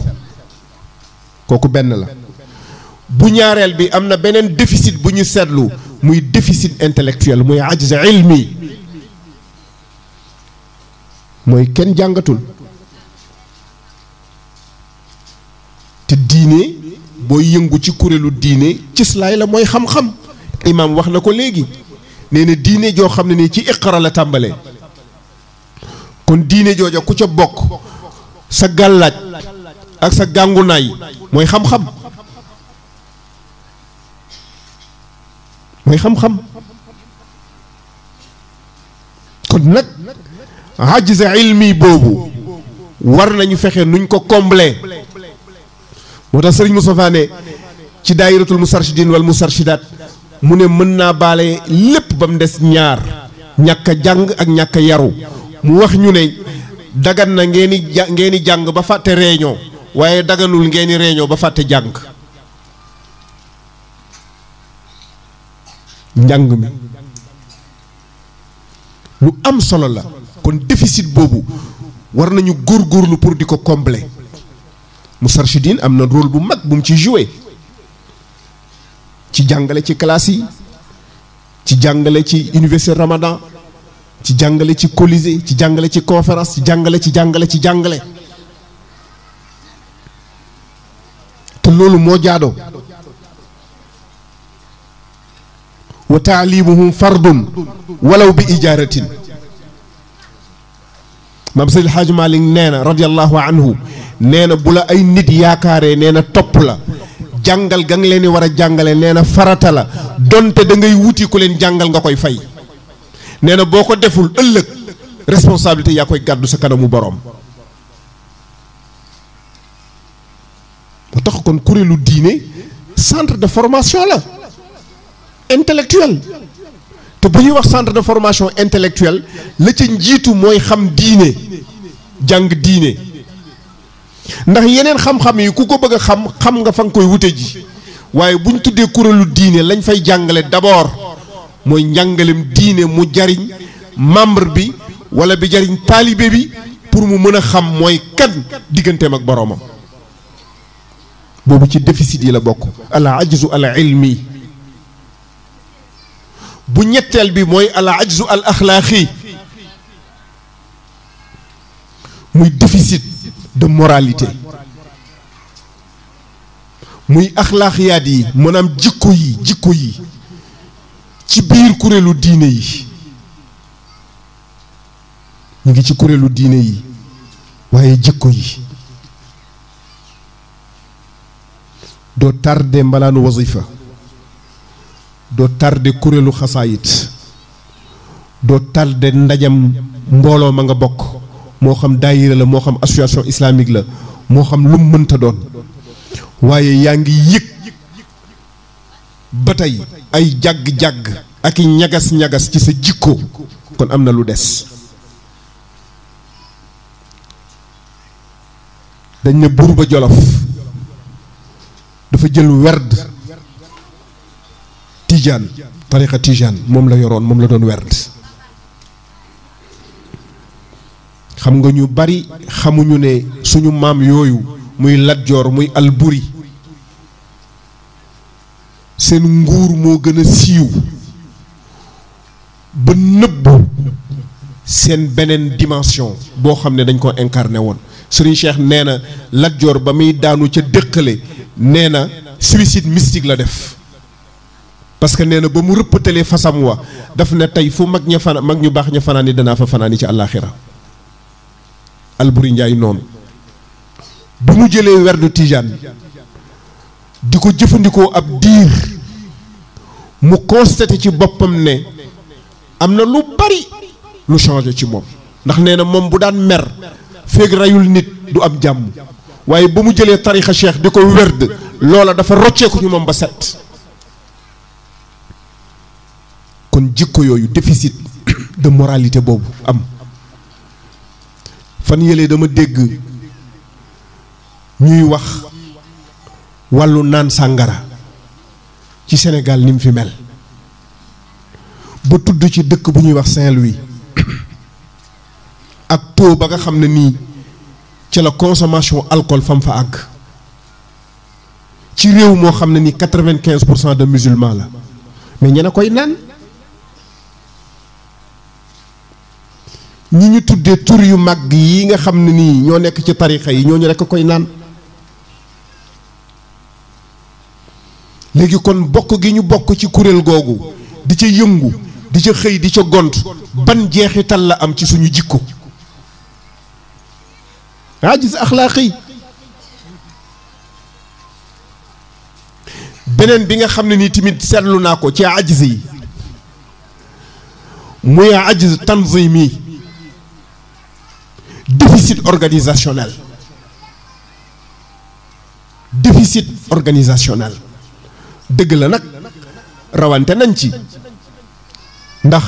Speaker 3: kooku benn la bu ñaareel bi am na beneen déficit bu ñu seetlu muy déficit intellectuel muy ajz ilmi mooy kenn jàngatul te diine booy yëngu ci kuréelu diine cislaay la mooy xam-xam imaam wax na ko léegi nee na diine joo xam ne nii ci iqra la tàmbalee kon diine jooja ku ca bokk sa gàllaaj ak sa gàngunaay mooy xam-xam mooy xam-xam kon nag ajiz ilmi boobu war nañu fexe nuñ ko combler moo tax sëriñ Moustapha ne ci daayiratul musarshidin wal musarshidaat mu ne mën naa baale lépp ba mu des ñaar ñàkk a jàng ak ñàkk a yaru mu wax ñu ne dagan na ngeen di jàng ba fàtte réunion waaye daganul ngeen di réunion ba fàtte jàng njàng mi lu am solo la kon déficit boobu war nañu góorgóorlu pour di ko combler Moustarchidine am na rôle bu mag bu mu ci joué ci jàngale ci classe yi ci jàngale ci université Ramadan ci jàngale ci Colisée ci jàngale ci conférence ci jàngale te loolu moo jaadoo wa taalimuhum fardun walaw bi ijaaratin maam Seydi El Hadji Malick nee na radiyallahu anhu nee na bu la ay nit yaakaaree nee na topp la jàngal ga nga leen di war a jàngale nee na farata la donte da ngay wuti ku leen jàngal nga koy fay nee na boo ko deful ëllëg responsabilité yaa koy gàddu sa kanamu boroom. moo tax kon kuréelu diine centre de formation la intellectuel te bu ñuy wax centre de formation intellectuelle la ca njiitu mooy xam diine jàng diine ndax yeneen xam-xam yi ku ko bëgg a xam nga fa nga koy wute ji waaye bu ñu tuddee kuréelu diine lañ fay jàngale d'abord mooy njàngalem diine mu jariñ membre bi wala bi jariñ taalibe bi pour mu mën a xam mooy kan digganteem ak boroomam boobu ci déficit yi la bokk al ajzu al ilmi bu ñetteel bi mooy al ajzu al axlaaqi muy déficit de moralité muy axlaaqiyaat yi maanaam jikko yi ci biir kuréelu diine yi ñu ngi ci kuréelu diine yi waaye jikko yi doo tardé mbalaanu wasifa doo tardé kuréelu xasaayit doo tardé ndajam mbooloo ma nga bokk moo xam daayira la moo xam association islamique la moo xam lu mu mënta doon waaye yaa ngi yëg ba tey ay jàgg-jàgg ak i ñagas-ñagas ci sa jikko kon am na lu des dañ ne buur ba Jolof dafa jël werd tijaan tariqa tijaan moom la yoroon moom la doon werd xam nga ñu bari xamuñu ne suñu maam yooyu muy Lat Joor muy Alburi seen nguur moo gën a siiw ba nëbb seen beneen dimension boo xam ne dañ ko incarné woon. Serigne Cheikh nee na Lat Joor ba muy daanu ca dëkkale nee na suicide mystique la def parce que nee na ba mu rëppatalee fasam wa daf ne tey fu mag ñu baax ña fanaan ni danaa fa fanaan ni ci àllaaxira. Alburi Njaay noonu bi mu jëlee werdu Tijaan di ko jëfandikoo ab diir mu constaté ci boppam ne am na lu bari lu changé ci moom ndax nee na moom bu daan mer feeg rayul nit du am jàmm waaye ba mu jëlee tarixa cheikh di ko werd loola dafa rocceeku ñu moom ba set. kon jikko yooyu déficit de moralité boobu am. fan yëlee dama dégg ñuy wax wàllu naan sàngara ci Sénégal ni mu fi mel ba tudd ci dëkk bu ñuy wax Saint-Louis ak taux ba nga xam ne nii ci la consommation alcool fam fa àgg ci réew moo xam ne nii 95% de musulmans la mais ña koy naan ñi ñu tuddee tur yu mag yi nga xam ne nii ñoo nekk ci tarixa yi ñooñu rekk koy naan. léegi kon bokk gi ñu bokk ci kuréel googu di ca yëngu di ca xëy di ca gont ban jeexital la am ci suñu jikko. ajiz axlaaqi beneen bi nga xam ne nii tamit seetlu naa ko ci ajiz yi muy ajiz tanzimi déficit organisationnel dëgg la nag rawante nañ ci ndax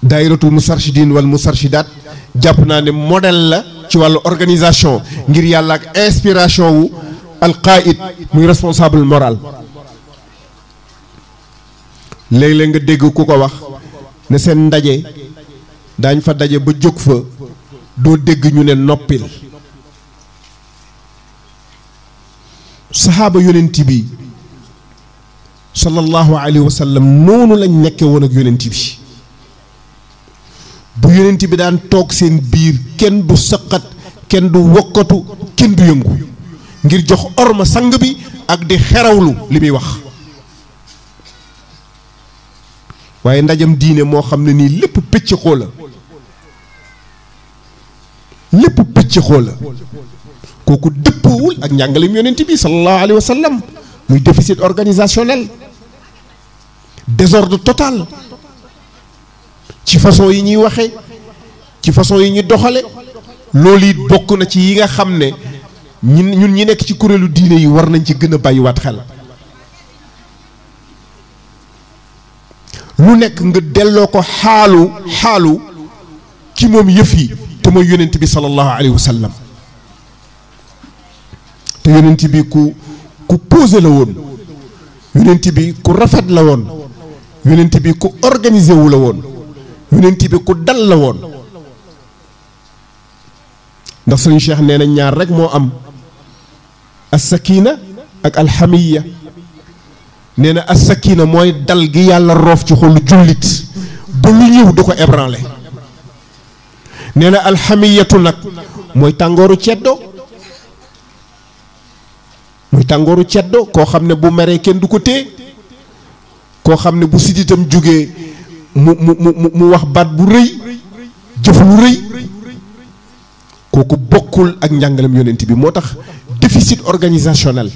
Speaker 3: daayiratul mustarshidin wal mustarshidaat jàpp naa ne modèle la ci wàllu organisation ngir yàlla ak inspiration wu alqaid muy responsable moral. léeg-léeg nga dégg ku ko wax ne seen ndaje daañ fa daje ba jóg fa doo dégg ñu ne noppil. saxaaba yonent bi sallallahu alayhi wa sallam noonu lañ nekke woon ak yonent bi bu yonent bi daan toog seen biir kenn du sëqat kenn du wokkatu kenn du yëngu ngir jox orma sang bi ak di xerawlu li muy wax. waaye ndajam diine moo xam ne nii lépp pëcc xoo la kooku dëppoowul ak njàngaleem yonent bi sallallahu alayhi wa sallam muy déficit organisationnel désordre total ci façon yi ñuy waxe ci façon yi ñuy doxale loolu it bokk na ci yi nga xam ne ñun ñi nekk ci kuréelu diine yi war nañ ci gën a bàyyiwaat xel. lu nekk nga delloo ko xaalu ki moom yëf yi te mooy yonent bi sallallahu alayhi wa sallam. te yonent bi ku posé la woon yonent bi ku rafet la woon yonent bi ku organisé wu la woon yonent bi ku dal la woon. ndax sëñ Cheikh nee na ñaar rek moo am as-sakina ak alxamiya. nee na as-sakina mooy dal gi yàlla roof ci xolu jullit ba lu ñëw du ko ébranlé. nee na alxamiyatu nag mooy tàngooru ceddo. muy tàngooru ceddo koo xam ne bu meree kenn du ko téye koo xam ne bu siditam jógee mu wax baat bu rëy jëf lu rëy kooku bokkul ak njàngalem yonent bi. moo tax déficit organisationnel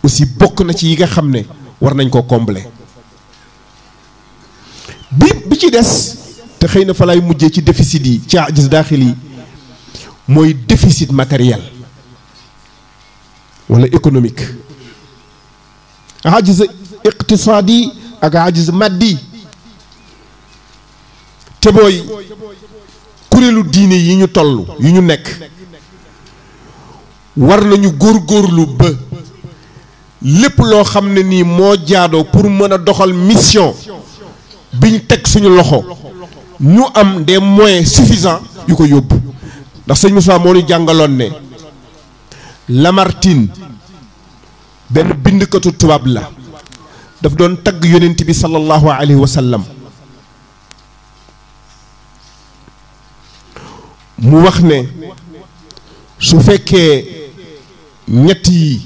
Speaker 3: aussi bokk na ci yi nga xam ne war nañ koo combler. bi ci des te xëy na fa lay mujjee ci déficit yi ci ajiz daaxil yi mooy déficit matériel wala économique. ajiz iqtisaadi ak ajiz maddi te mooy kuréelu diine yi ñu toll yu ñu nekk war nañu góorgóorlu ba lépp loo xam ne nii moo jaadoo pour mën a doxal mission biñ teg suñu loxo ñu am des moyens suffisants yu ko yóbbu. ndax sëñ Moussa moo ñu jàngaloon ne Lamartine benn bindkatu tubaab la daf doon tagg yonent bi sallallahu alayhi wa sallam mu wax ne su fekkee ñett yi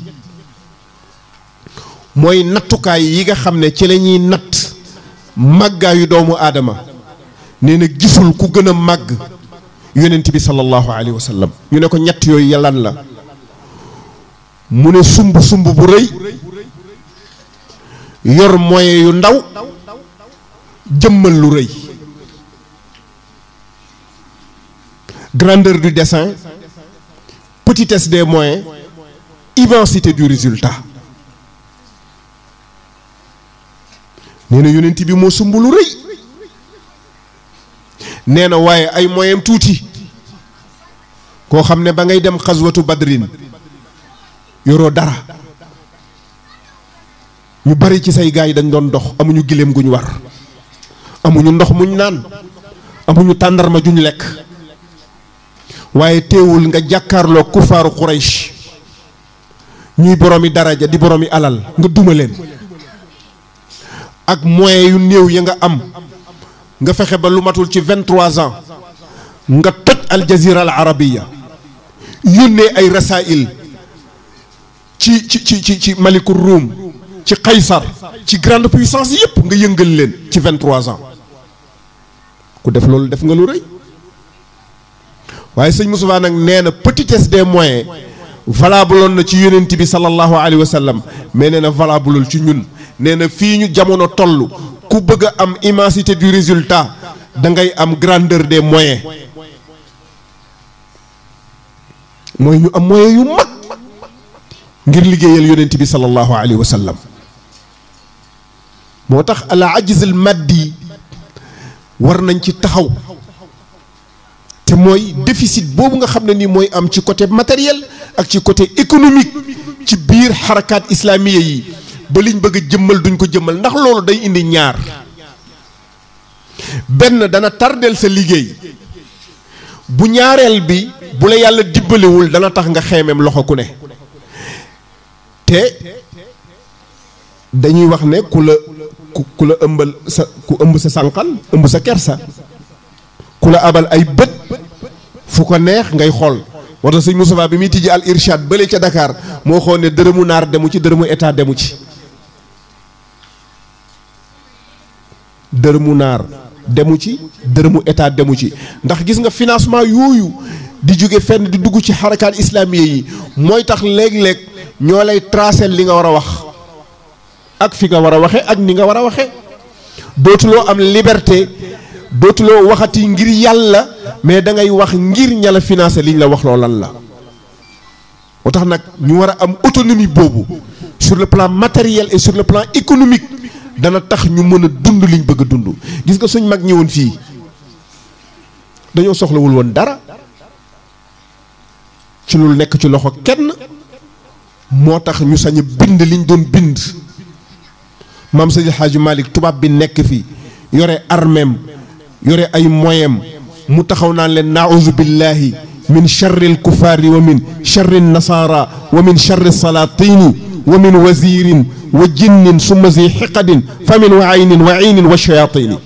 Speaker 3: mooy nattukaay yi nga xam ne ci la ñuy natt màggaayu doomu aadama nee na gisul ku gën a màgg yonent bi sallallahu alayhi wa sallam. ñu ne ko ñett yooyu yalan la mu ne sumb bu rëy yor moyen yu ndaw jëmmal lu rëy, grandeur du dessein, petitesse des moyens, immensité du résultat. nee na yonent bi moo sumb lu rëy, nee na waaye ay moyen tuuti. koo xam ne ba ngay dem xaswatu badrin yoroo dara, ñu bari ci say gaay yi dañ doon dox, amuñu giléem guñ war, amuñu ndox muñ naan, amuñu tàndarma juñ lekk, waaye teewul nga jàkkaarloo kufaaru Quraysh ñuy boroomi daraja di boroomi alal nga duma leen ak moyens yu néew ya nga am, nga fexe ba lu matul ci 23 ans nga toj al jazira al arabiya, yónnee ay rasail ci malikur Ruum, ci Qaysar, ci grande puissance yépp nga yëngal leen ci 23 ans. ku def loolu def nga lu rëy. waaye sëñ Moustapha nag nee na petitesse des moyens valable woon na ci yonent bi sallallahu alayhi wa sallam, mais nee na valable ci ñun. nee na fii ñu jamono toll ku bëgg a am immensité du résultat da ngay am grandeur des moyens. mooy ñu am moyens yu mag ngir liggéeyal yonent bi sallallahu alayhi wa sallam. moo tax al ajiz al maddi war nañ ci taxaw, te mooy déficit boobu nga xam ne nii mooy am ci côté matériel ak ci côté économique ci biir xarakaat islamiya yi, ba liñ bëgg a jëmmal duñ ko jëmmal. ndax loolu day indi ñaar: benn dana tardeel sa liggéey, bu ñaareel bi bu la yàlla dibbaliwul dana tax nga xeemeem loxo ku ne. te dañuy wax ne ku la ëmbal sa ku ëmb sa sànqal ëmb sa kersa, ku la abal ay bët fu ko neex ngay xool. wata sëñ Moustapha bi muy tijji al irshad bële ca Dakar moo xool ne dërëmu naar demu ci, dërëmu état demu ci. dërëmu naar demu ci, dërëmu état demu ci. ndax gis nga financement yooyu di jóge fenn di dugg ci xarakaat islamiye yi mooy tax léeg-léeg ñoo lay tracer li nga war a wax ak fi nga war a waxe ak ni nga war a waxe. dootuloo am liberté, dootuloo waxati ngir yàlla, mais da ngay wax ngir ña la financé liñ la wax loo lan la. moo tax nag ñu war a am autonomie boobu sur le plan matériel et sur le plan économique, dana tax ñu mën a dund liñ bëgg a dund. gis nga suñ mag ñi woon fii dañoo soxlawul woon dara ci lu nekk ci loxo kenn, moo tax ñu sañ a bind liñ doon bind. maam Seydi Hadji Malick tubaab bi nekk fi yore armeem yore ay moyem, mu taxaw naan leen naauzu billahi min charri al kufaari wa min charri nasara wa min charri salatini wa min wazirin wa jinnin summa zi xiqadin fa min wa aynin wa aynin wa shayatini.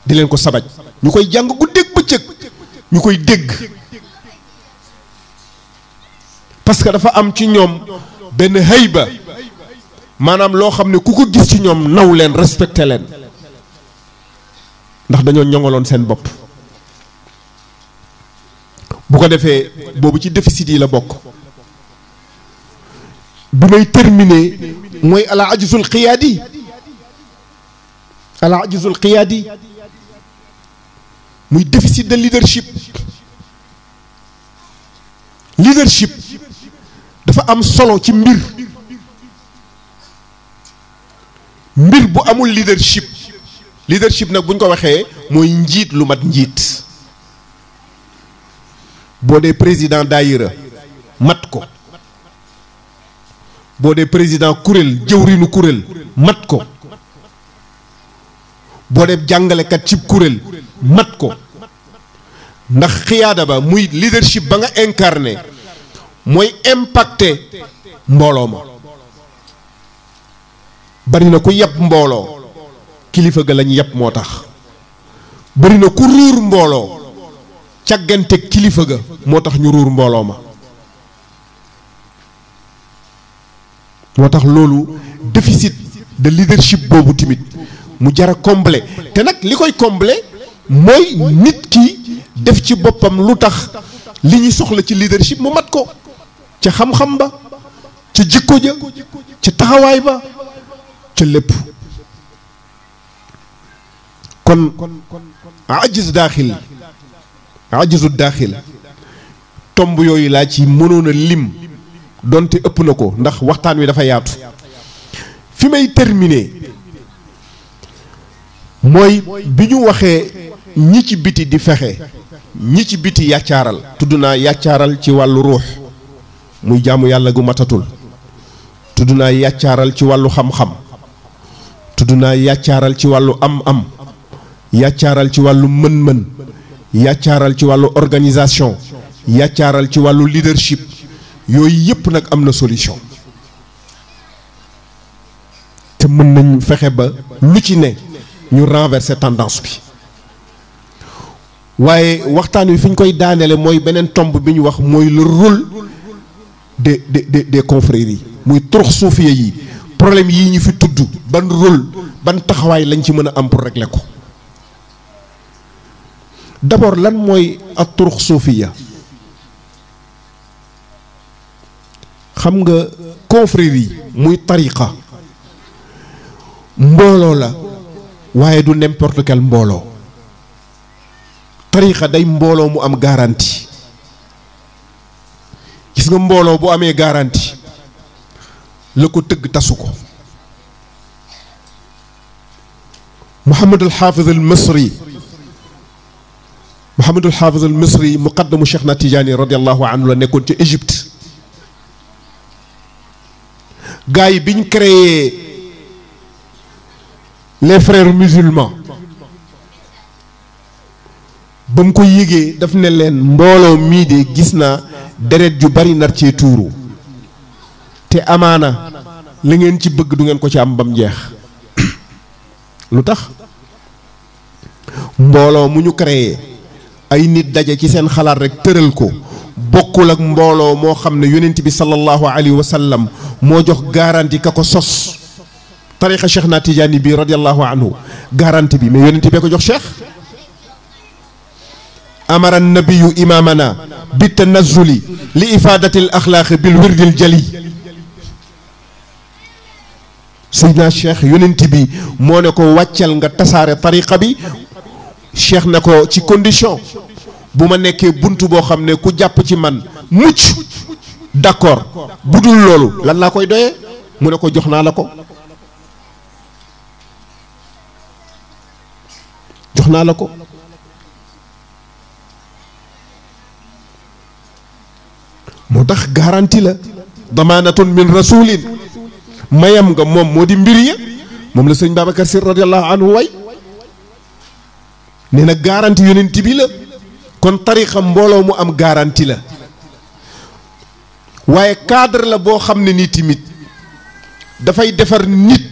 Speaker 3: di leen ko sabaj ñu koy jàng guddeeg bëccëg, ñu koy dégg, parce que dafa am ci ñoom benn hayba, maanaam loo xam ne ku ko gis ci ñoom naw leen, respecté leen, ndax dañoo ñoŋaloon seen bopp. bu ko defee boobu ci déficit yi la bokk. bi may terminer mooy ala ajizul qiyaadi, ala ajizul qiyaadi muy déficit de leadership. leadership dafa am solo ci mbir bu amul leadership nag buñ ko waxee mooy njiit lu mat njiit. boo dee président daayira mat ko, boo dee président kuréel jëwriñu kuréel mat ko, boo dee jàngalekat cib kuréel mat ko. ndax xiyaada ba muy leadership ba nga incarné mooy impacter mbooloo ma. bari na ku yeb mbooloo kilifa ga lañ yeb moo tax. bari na ku ruur mbooloo càggante kilifa ga moo tax ñu ruur mbooloo ma. moo tax loolu déficit de leadership boobu tamit mu jar a combler te nag li koy combler mooy nit ki def ci boppam lu tax li ñuy soxla ci leadership mu mat ko ca xam-xam ba ca jikko ja ca taxawaay ba ca lépp. kon ajiz daaxil ajizu daaxil tomb yooyu laa ci mënoon a lim donte ëpp na ko ndax waxtaan wi dafa yaatu. fi may terminer mooy bi ñu waxee ñi ci biti di fexe ñi ci biti yàccaaral. tudd naa yàccaaral ci wàllu ruux muy jaamu yàlla gu matatul. tudd naa yàccaaral ci wàllu xam-xam. tudd naa yàccaaral ci wàllu am-am. yàccaaral ci wàllu mën-mën. yàccaaral ci wàllu organisation. yàccaaral ci wàllu leadership. yooyu yëpp nag am na solution. te mën nañ fexe ba lu ci ne ñu renverser tendance bi. waaye waxtaan wi fi ñu koy daaneele mooy beneen tomb bi ñu wax mooy le rôle des confréries yi. muy turux suufiya yi problème yii ñu fi tudd ban rôle ban taxawaay lañ ci mën a am pour régler ko. d'abord lan mooy ak turux suufiya. xam nga confrérie yi muy tariqa mbooloo la waaye du n'importe quel mbooloo. tariqa day mbooloo mu am garantie. gis nga mbooloo bu amee garantie la ko tëgg tasu ko. Muhammadul Hafiz al Misri Muhammadul Hafiz al Misri muqaddamu Cheikh na Tijaani radiyallahu anhu la nekkoon ci Égypte. gars yi bi ñu créé les frères musulmans ba mu ko yëgee daf ne leen mbooloo mii de gis naa deret ju bari nar cee tuuru te amaana la ngeen ci bëgg du ngeen ko ci am bam jeex. lu tax mbooloo mu ñu créé ay nit daje ci seen xalaat rek tëral ko bokkul ak mbooloo moo xam ne yonent bi sallallahu alayhi wa sallam moo jox garantie ka ko sos. tariqa Cheikh na Tijaani bi radiyallahu anhu garantie bi mais yonent bee ko jox Cheikh. amara nabiyu imamana bi tanazuli li ifadati al axlaaqi bil wirdil jali. Seydina Cheikh yonent bi moo ne ko wàccal nga tasaare tariqa bi. Cheikh na ko ci condition bu ma nekkee buntu boo xam ne ku jàpp ci man mucc d'accord bu dul loolu lan laa koy doyee. mu ne ko jox naa la ko jox naa la ko. moo tax garantie la. damaanatun min rasulin mayam nga moom moo di mbir ya moom la sëñ Babacar Sy radiyallahu anhu way nee na garantie yonent bi la. kon tariqa mbooloo mu am garantie la waaye cadre la boo xam ne nii tamit dafay defar nit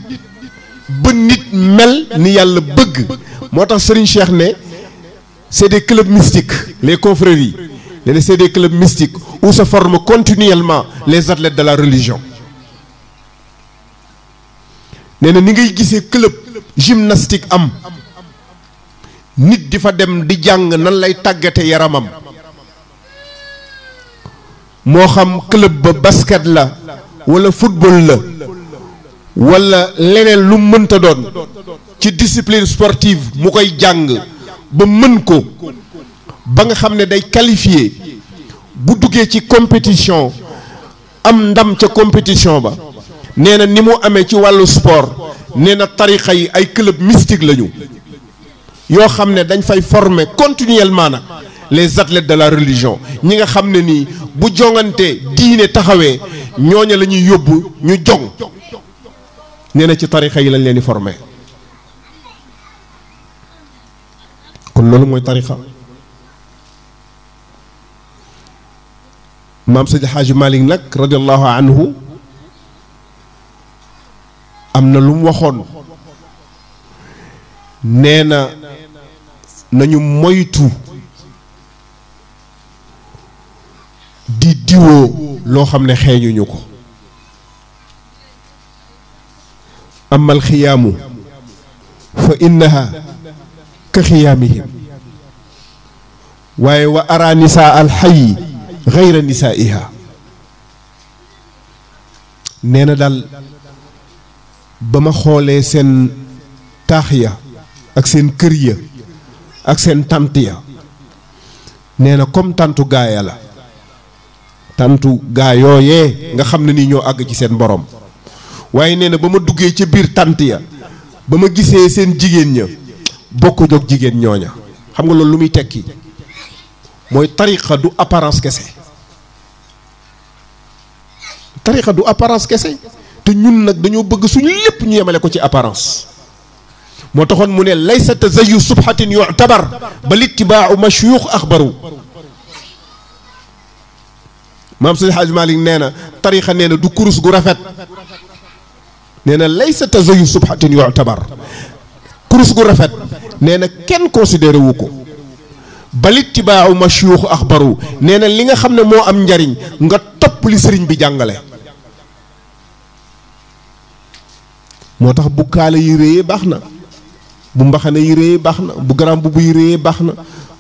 Speaker 3: ba nit mel ni yàlla bëgg. moo tax Serigne Cheikh ne c'est des clubs mystiques les confréries nee na c'est des clubs mystiques où se forment continuellement les athlètes de la religion. nee na ni ngay gisee club gymnastique am nit di fa dem di jàng nan lay tàggate yaramam moo xam club ba basket la wala football la wala leneen lu mënta doon ci discipline sportive mu koy jàng ba mën ko ba nga xam ne day qualifié bu duggee ci compétition am ndam ca compétition ba. nee na ni mu amee ci wàllu sport nee na tariqa yi ay club mystique lañu yoo xam ne dañ fay former continuellement nag les athlètes de la religion ñi nga xam ne nii bu jongante diine taxawee ñooña la ñuy yóbbu ñu jong. nee na ci tariqa yi lañ leen di former. kon loolu mooy tariqa maam Seydi Hadji Malick nag radiallahu anhu am na lu mu waxoon nee na nañu moytu di diwoo loo xam ne xeeñuñu ko amal xiyaamu fa innaha ka xiyaamihim waaye wa ara nisaa al xayi gayra nisaaiha nee na daal ba ma xoolee seen taax ya ak seen kër ya ak seen tant ya nee na comme tantu gaaya la tantu gaa yooyee nga xam ne nii ñoo àgg ci seen borom waaye nee na ba ma duggee ca biir tant ya ba ma gisee seen jigéen ña bokku jóg jigéen ñooña xam nga loolu lu muy tekki mooy tariqa du apparence kese tariqa du apparence kese te ñun nag dañoo bëgg suñu lépp ñu yemale ko ci apparence moo taxoon mu ne laysa tazayu subhatin yu'tabar bal ittibaa'u mashyuux axbaru maam Seydi Hadji Malick nee na tariqa nee na du kurus gu rafet nee na laysa tazayu subhatin yu'tabar kurus gu rafet nee na kenn considéré wu ko bal ittibaa'u mashyuux axbaru nee na li nga xam ne moo am njariñ nga topp li sëriñ bi jàngale moo tax bu kaala yi réyee baax na bu mbaxane yi réyee baax na bu garam bu yi réyee baax na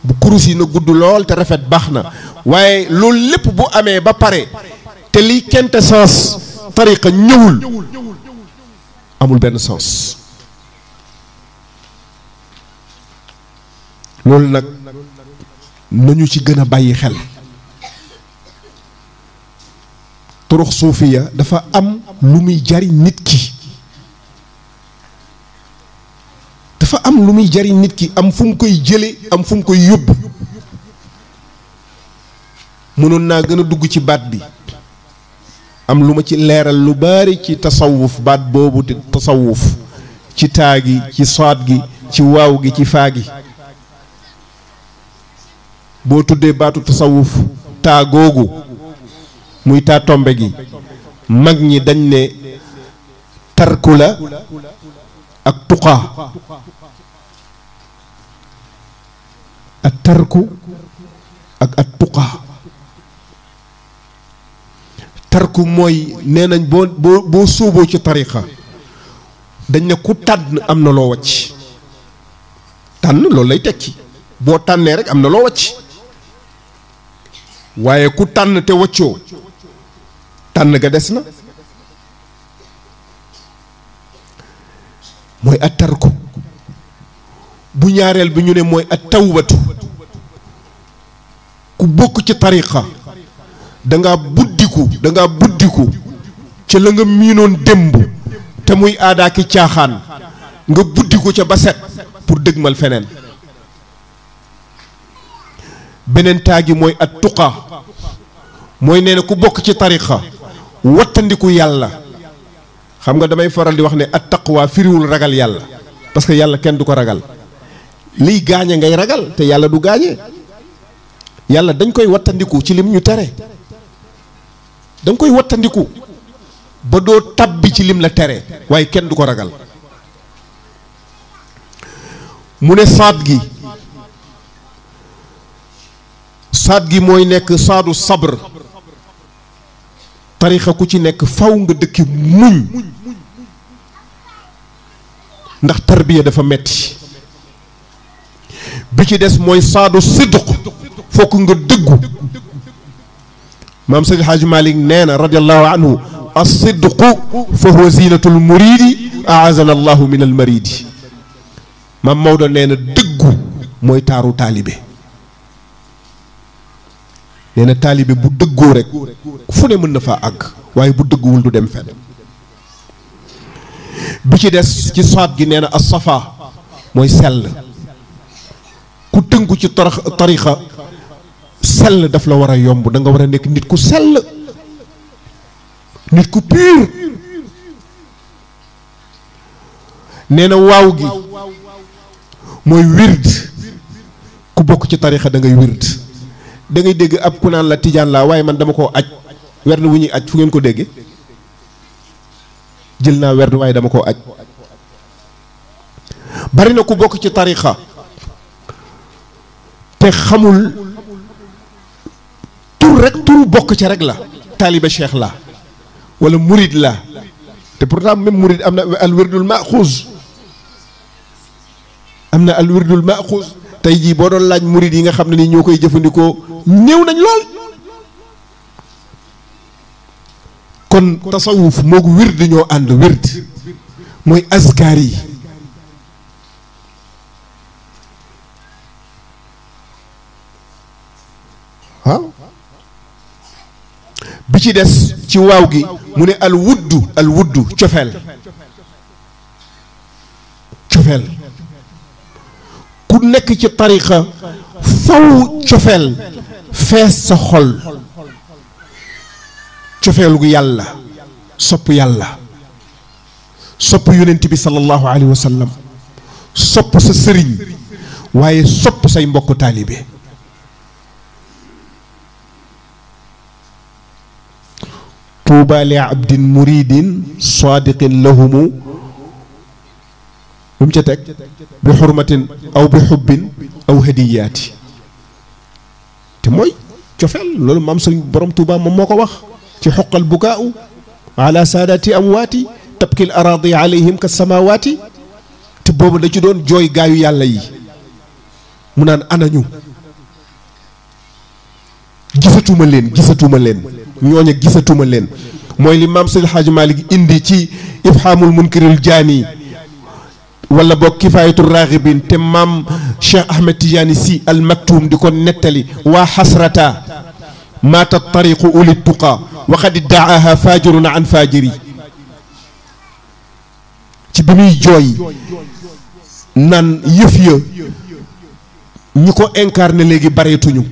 Speaker 3: bu kurus yi na gudd lool te rafet baax na waaye loolu lépp bu amee ba pare te liy quintessence tariqa ñëwul amul benn sens loolu nag nañu ci gën a bàyyi xel turux suufiya dafa am lu muy jariñ nit ki dafa am lu muy jariñ nit ki am fu mu koy jële am fu mu koy yóbbu mënoon naa gën a dugg ci baat bi am lu ma ci leeral lu bari ci tasawuf baat boobu te tasawuf ci taa gi ci soot gi ci waaw gi ci faa gi boo tuddee baatu tasawuf taa googu muy taa tombe gi mag ñi dañ ne tarku la ak tuqaa ak tarku ak tuqaa tarku mooy nee nañ boo sóoboo ci tariqa dañ ne ku tànn am na loo wàcc tànn loolu lay tekki boo tànnee rek am na loo wàcc waaye ku tànn te wàccoo tànn ga des na mooy at tarku bu ñaareel bi ñu ne mooy at tawbatu ku bokk ci tariqa dangaa buddiku ca la nga miinoon démb te muy aadaaki caaxaan nga buddiku ca ba set pour dëgmal feneen beneen taagi mooy at tuqa mooy nee na ku bokk ci tariqa wattandiku yàlla xam nga damay faral di wax ne at taqwa firiwul ragal yàlla parce que yàlla kenn du ko ragal liy gaañe ngay ragal te yàlla du gaañe yàlla dañ koy wattandiku ci lim ñu tere danga koy wattandiku ba doo tabbi ci lim la tere waaye kenn du ko ragal mu ne saad gi mooy nekk saadu sabr tarixa ku ci nekk faw nga dëkki muñ ndax tarbiya dafa metti bi ci des mooy saadu sidq fokk nga dëggu maam Seydi Hadji Malick nee na radiallahu anhu as-sidqu fa huwa zinatul muridi aazana allahu min al maridi maam Maodo nee na dëggu mooy taaru taalibe nee na taalibe bu dëggoo rek fu ne mën na faa àgg waaye bu dëgguwul du dem fenn bi ci des ci saat gi nee na as-safa mooy sell ku tënku ci tariqa sell daf la war a yomb da nga war a nekk nit ku sell nit ku pur nee na waaw gi mooy wird ku bokk ci tariqa da ngay wird da ngay dégg ab ku naan la tijaan laa waaye man dama koo aj werd wu ñuy aj fu ngeen ko déggee jël naa werd waaye dama koo aj bari na ku bokk ci tariqa te xamul tur rek turu bokk ca rek la taaliba cheikh la wala murid la te pourtant même murid am na al wirdul maxuus am na al wirdul maxuus tey jii boo doon laaj murid yi nga xam ne nii ñoo koy jëfandikoo néew nañ lool kon tasawuf moog wird ñoo ànd wird mooy askar yi waaw bi ci des ci waaw gi mu ne al wuddu cofeel ku nekk ci tariqa faw cofeel fees sa xol cofeelu gu yàlla sopp yonent bi sallallahu alayhi wa sallam sopp sa sëriñ waaye sopp say mbokk taalibe tuuba li abdin muridin sadiqin lahumu lu mu ca teg bi xurmatin aw bi xubbin aw hadiyaati te mooy cofeel loolu maam sëriñ borom tuuba moom moo ko wax ci xoqal bukaau ala saadaati amwaati tabkil araadi alayhim ka samawaati te boobu da ci doon jooy gaayu yàlla yi mu naan anañu gisatuma leen ñooña gisatuma leen mooy li maam Seydi Hadji Malick indi ci ifhamul munkiril jaani wala boog kifaayatul raaxibin te maam Cheikh Ahmed Tidiane Sy al maktum di ko nettali waa xasrata maata tariqu uli tuqa wa qad iddaaha fajirun an fajiri ci bi muy jooy naan yëf ya ñi ko incarné léegi bareetuñu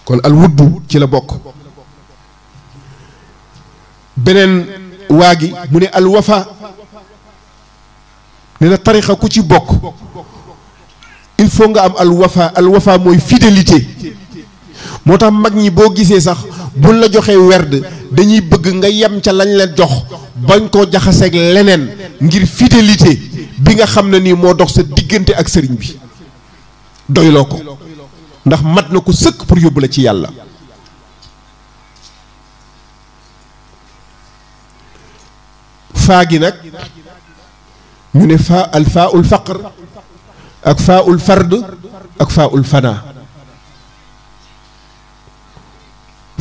Speaker 3: kon al wuddu ci la bokk beneen waa gi mu ne al wafa ne na tariqa ku ci bokk il faut nga am al wafa mooy fidélité moo tax mag ñi boo gisee sax buñ la joxee werd dañuy bëgg nga yem ca lañ leen jox bañ koo jaxaseeg leneen ngir fidélité bi nga xam ne nii moo dox sa diggante ak sëriñ bi doyloo ko ndax mat na ko sëkk pour yóbbu la ci yàlla faa gi nag ñu ne faa al faa ul faqr ak faa ul fard ak faa ul fana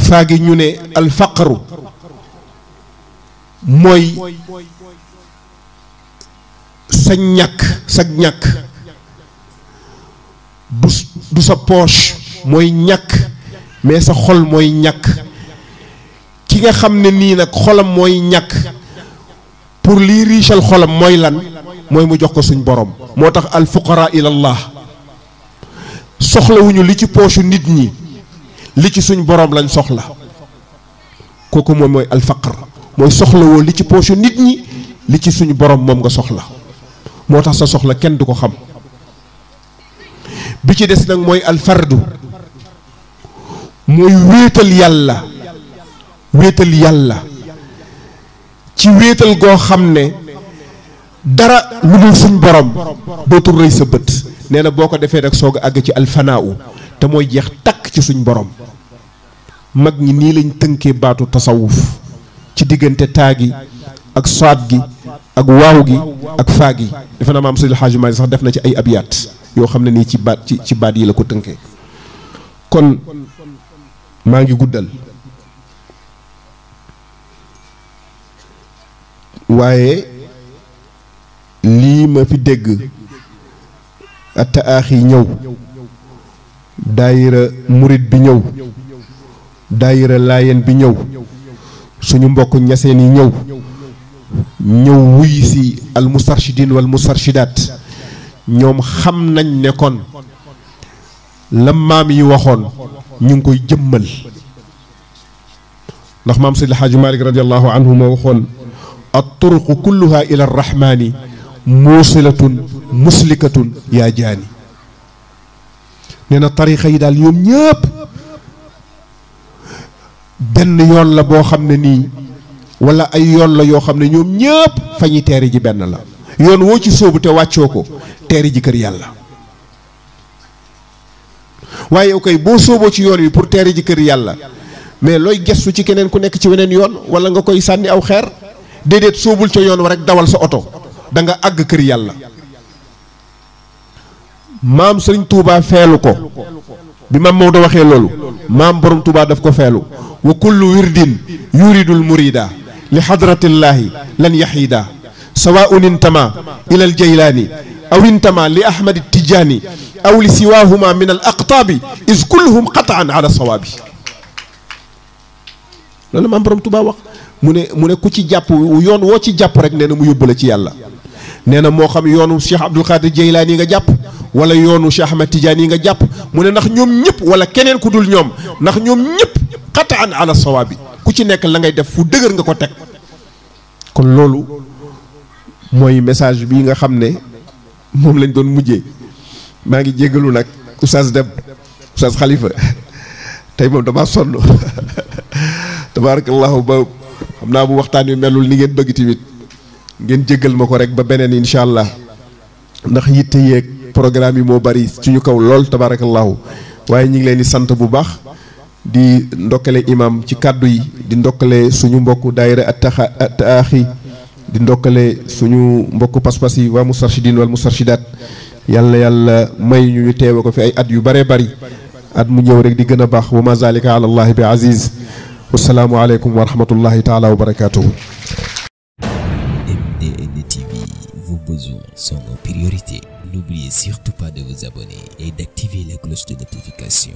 Speaker 3: faa gi ñu ne al faqru mooy sa ñàkk du sa poche mooy ñàkk mais sa xol mooy ñàkk ki nga xam ne nii nag xolam mooy ñàkk pour lii riisal xolam mooy lan mooy mu jox ko suñ borom moo tax al fuqara ilallah soxlawuñu li ci poche nit ñi li ci suñ borom lañ soxla kooku moom mooy al faqr mooy soxlawoo li ci poche nit ñi li ci suñu borom moom nga soxla moo tax sa soxla kenn du ko xam bi ci des nag mooy alfardu mooy wéetal yàlla ci wéetal goo xam ne dara lu dul suñ borom dootul rëy sa bët nee na boo ko defee rek soog a àgg ci alfanaaw te mooy jeex takk ci suñ borom mag ñi nii lañ tënkee baatu tasawuf ci diggante taagi ak saat gi ak waaw gi ak faa gi defe naa maam Seydil Hadji Malick sax def na ci ay abyaat yoo xam ne nii ci baat yi la ko tënkee kon maa ngi guddal waaye lii ma fi dégg ataaxi ñëw daayira murit bi ñëw daayira laayeen bi ñëw suñu mbokk ñaseen yi ñëw wuy si al mustarshidin wal mustarshidaat ñoom xam nañ ne kon la maam yi waxoon ñu ngi koy jëmmal ndax maam Seydi Hadji Malick radiallahu anhu moo waxoon at-turuqu kulluha ila arrahmani muusilatun muslikatun yaa jaani nee na tarixa yi daal ñoom ñëpp benn yoon la boo xam ne nii wala ay yoon la yoo xam ne ñoom ñëpp fa ñuy teeri ji benn la yoon woo ci sóobu te wàccoo ko teeri ji kër yàlla waaye yow kay boo sóoboo ci yoon wi pour teeri ji kër yàlla mais looy gestu ci keneen ku nekk ci weneen yoon wala nga koy sànni aw xeer déedéet sóobul ca yoon wa rek dawal sa oto da nga àgg kër yàlla maam Sëriñ Tuubaa feelu ko bi maam Maodo waxee loolu maam borom Tuubaa daf ko feelu wa kullu wirdin yuridul murida li xadratillaahi lan yaxiida sawaun intama ila al jaylaani aw intama li ahmad tijaani aw li siwaahuma min al aqtaabi is kulluhum qataan ala sawaabi loolu maam borom Tuubaa wax mu ne ku ci jàpp yoon woo ci jàpp rek nee na mu yóbbu la ci yàlla nee na moo xam yoonu Cheikh Abdul Qadir Jeylaani nga jàpp wala yoonu Cheikh Ahmad Tidiane yi nga jàpp mu ne ndax ñoom ñëpp wala keneen ku dul ñoom ndax ñoom ñëpp qataan ala sawaabi ku ci nekk la ngay def fu dëgër nga ko teg kon loolu mooy message bi nga xam ne moom lañ doon mujjee maa ngi jéggalu nag Oustaz Dem Oustaz Khalifa tey moom damaa sonn tabarakallahu ba xam naa bu waxtaan wi melul ni ngeen bëgg tamit ngeen jéggal ma ko rek ba beneen incha allah ndax yitte yeeg programme yi moo bari suñu kaw lool tabarakallahu waaye ñu ngi leen di sant bu baax di ndokkale imam ci kàddu yi di ndokkale suñu mbokk daayira at-taaxi di ndokkale suñu mbokk pas-pas yi waa mustarshidin wal mustarshidaat yàlla may ñu teewe ko fi ay at yu bare bari at mu ñëw rek di gën a baax wa ma zalika ala allahi bi aziz wasalaamu aleykum wa rahmatullahi taala wa barakatuhu.
Speaker 1: MDN TV, vos besoins sont nos priorités. N'oubliez surtout pas de vous abonner et d'activer la cloche de notification.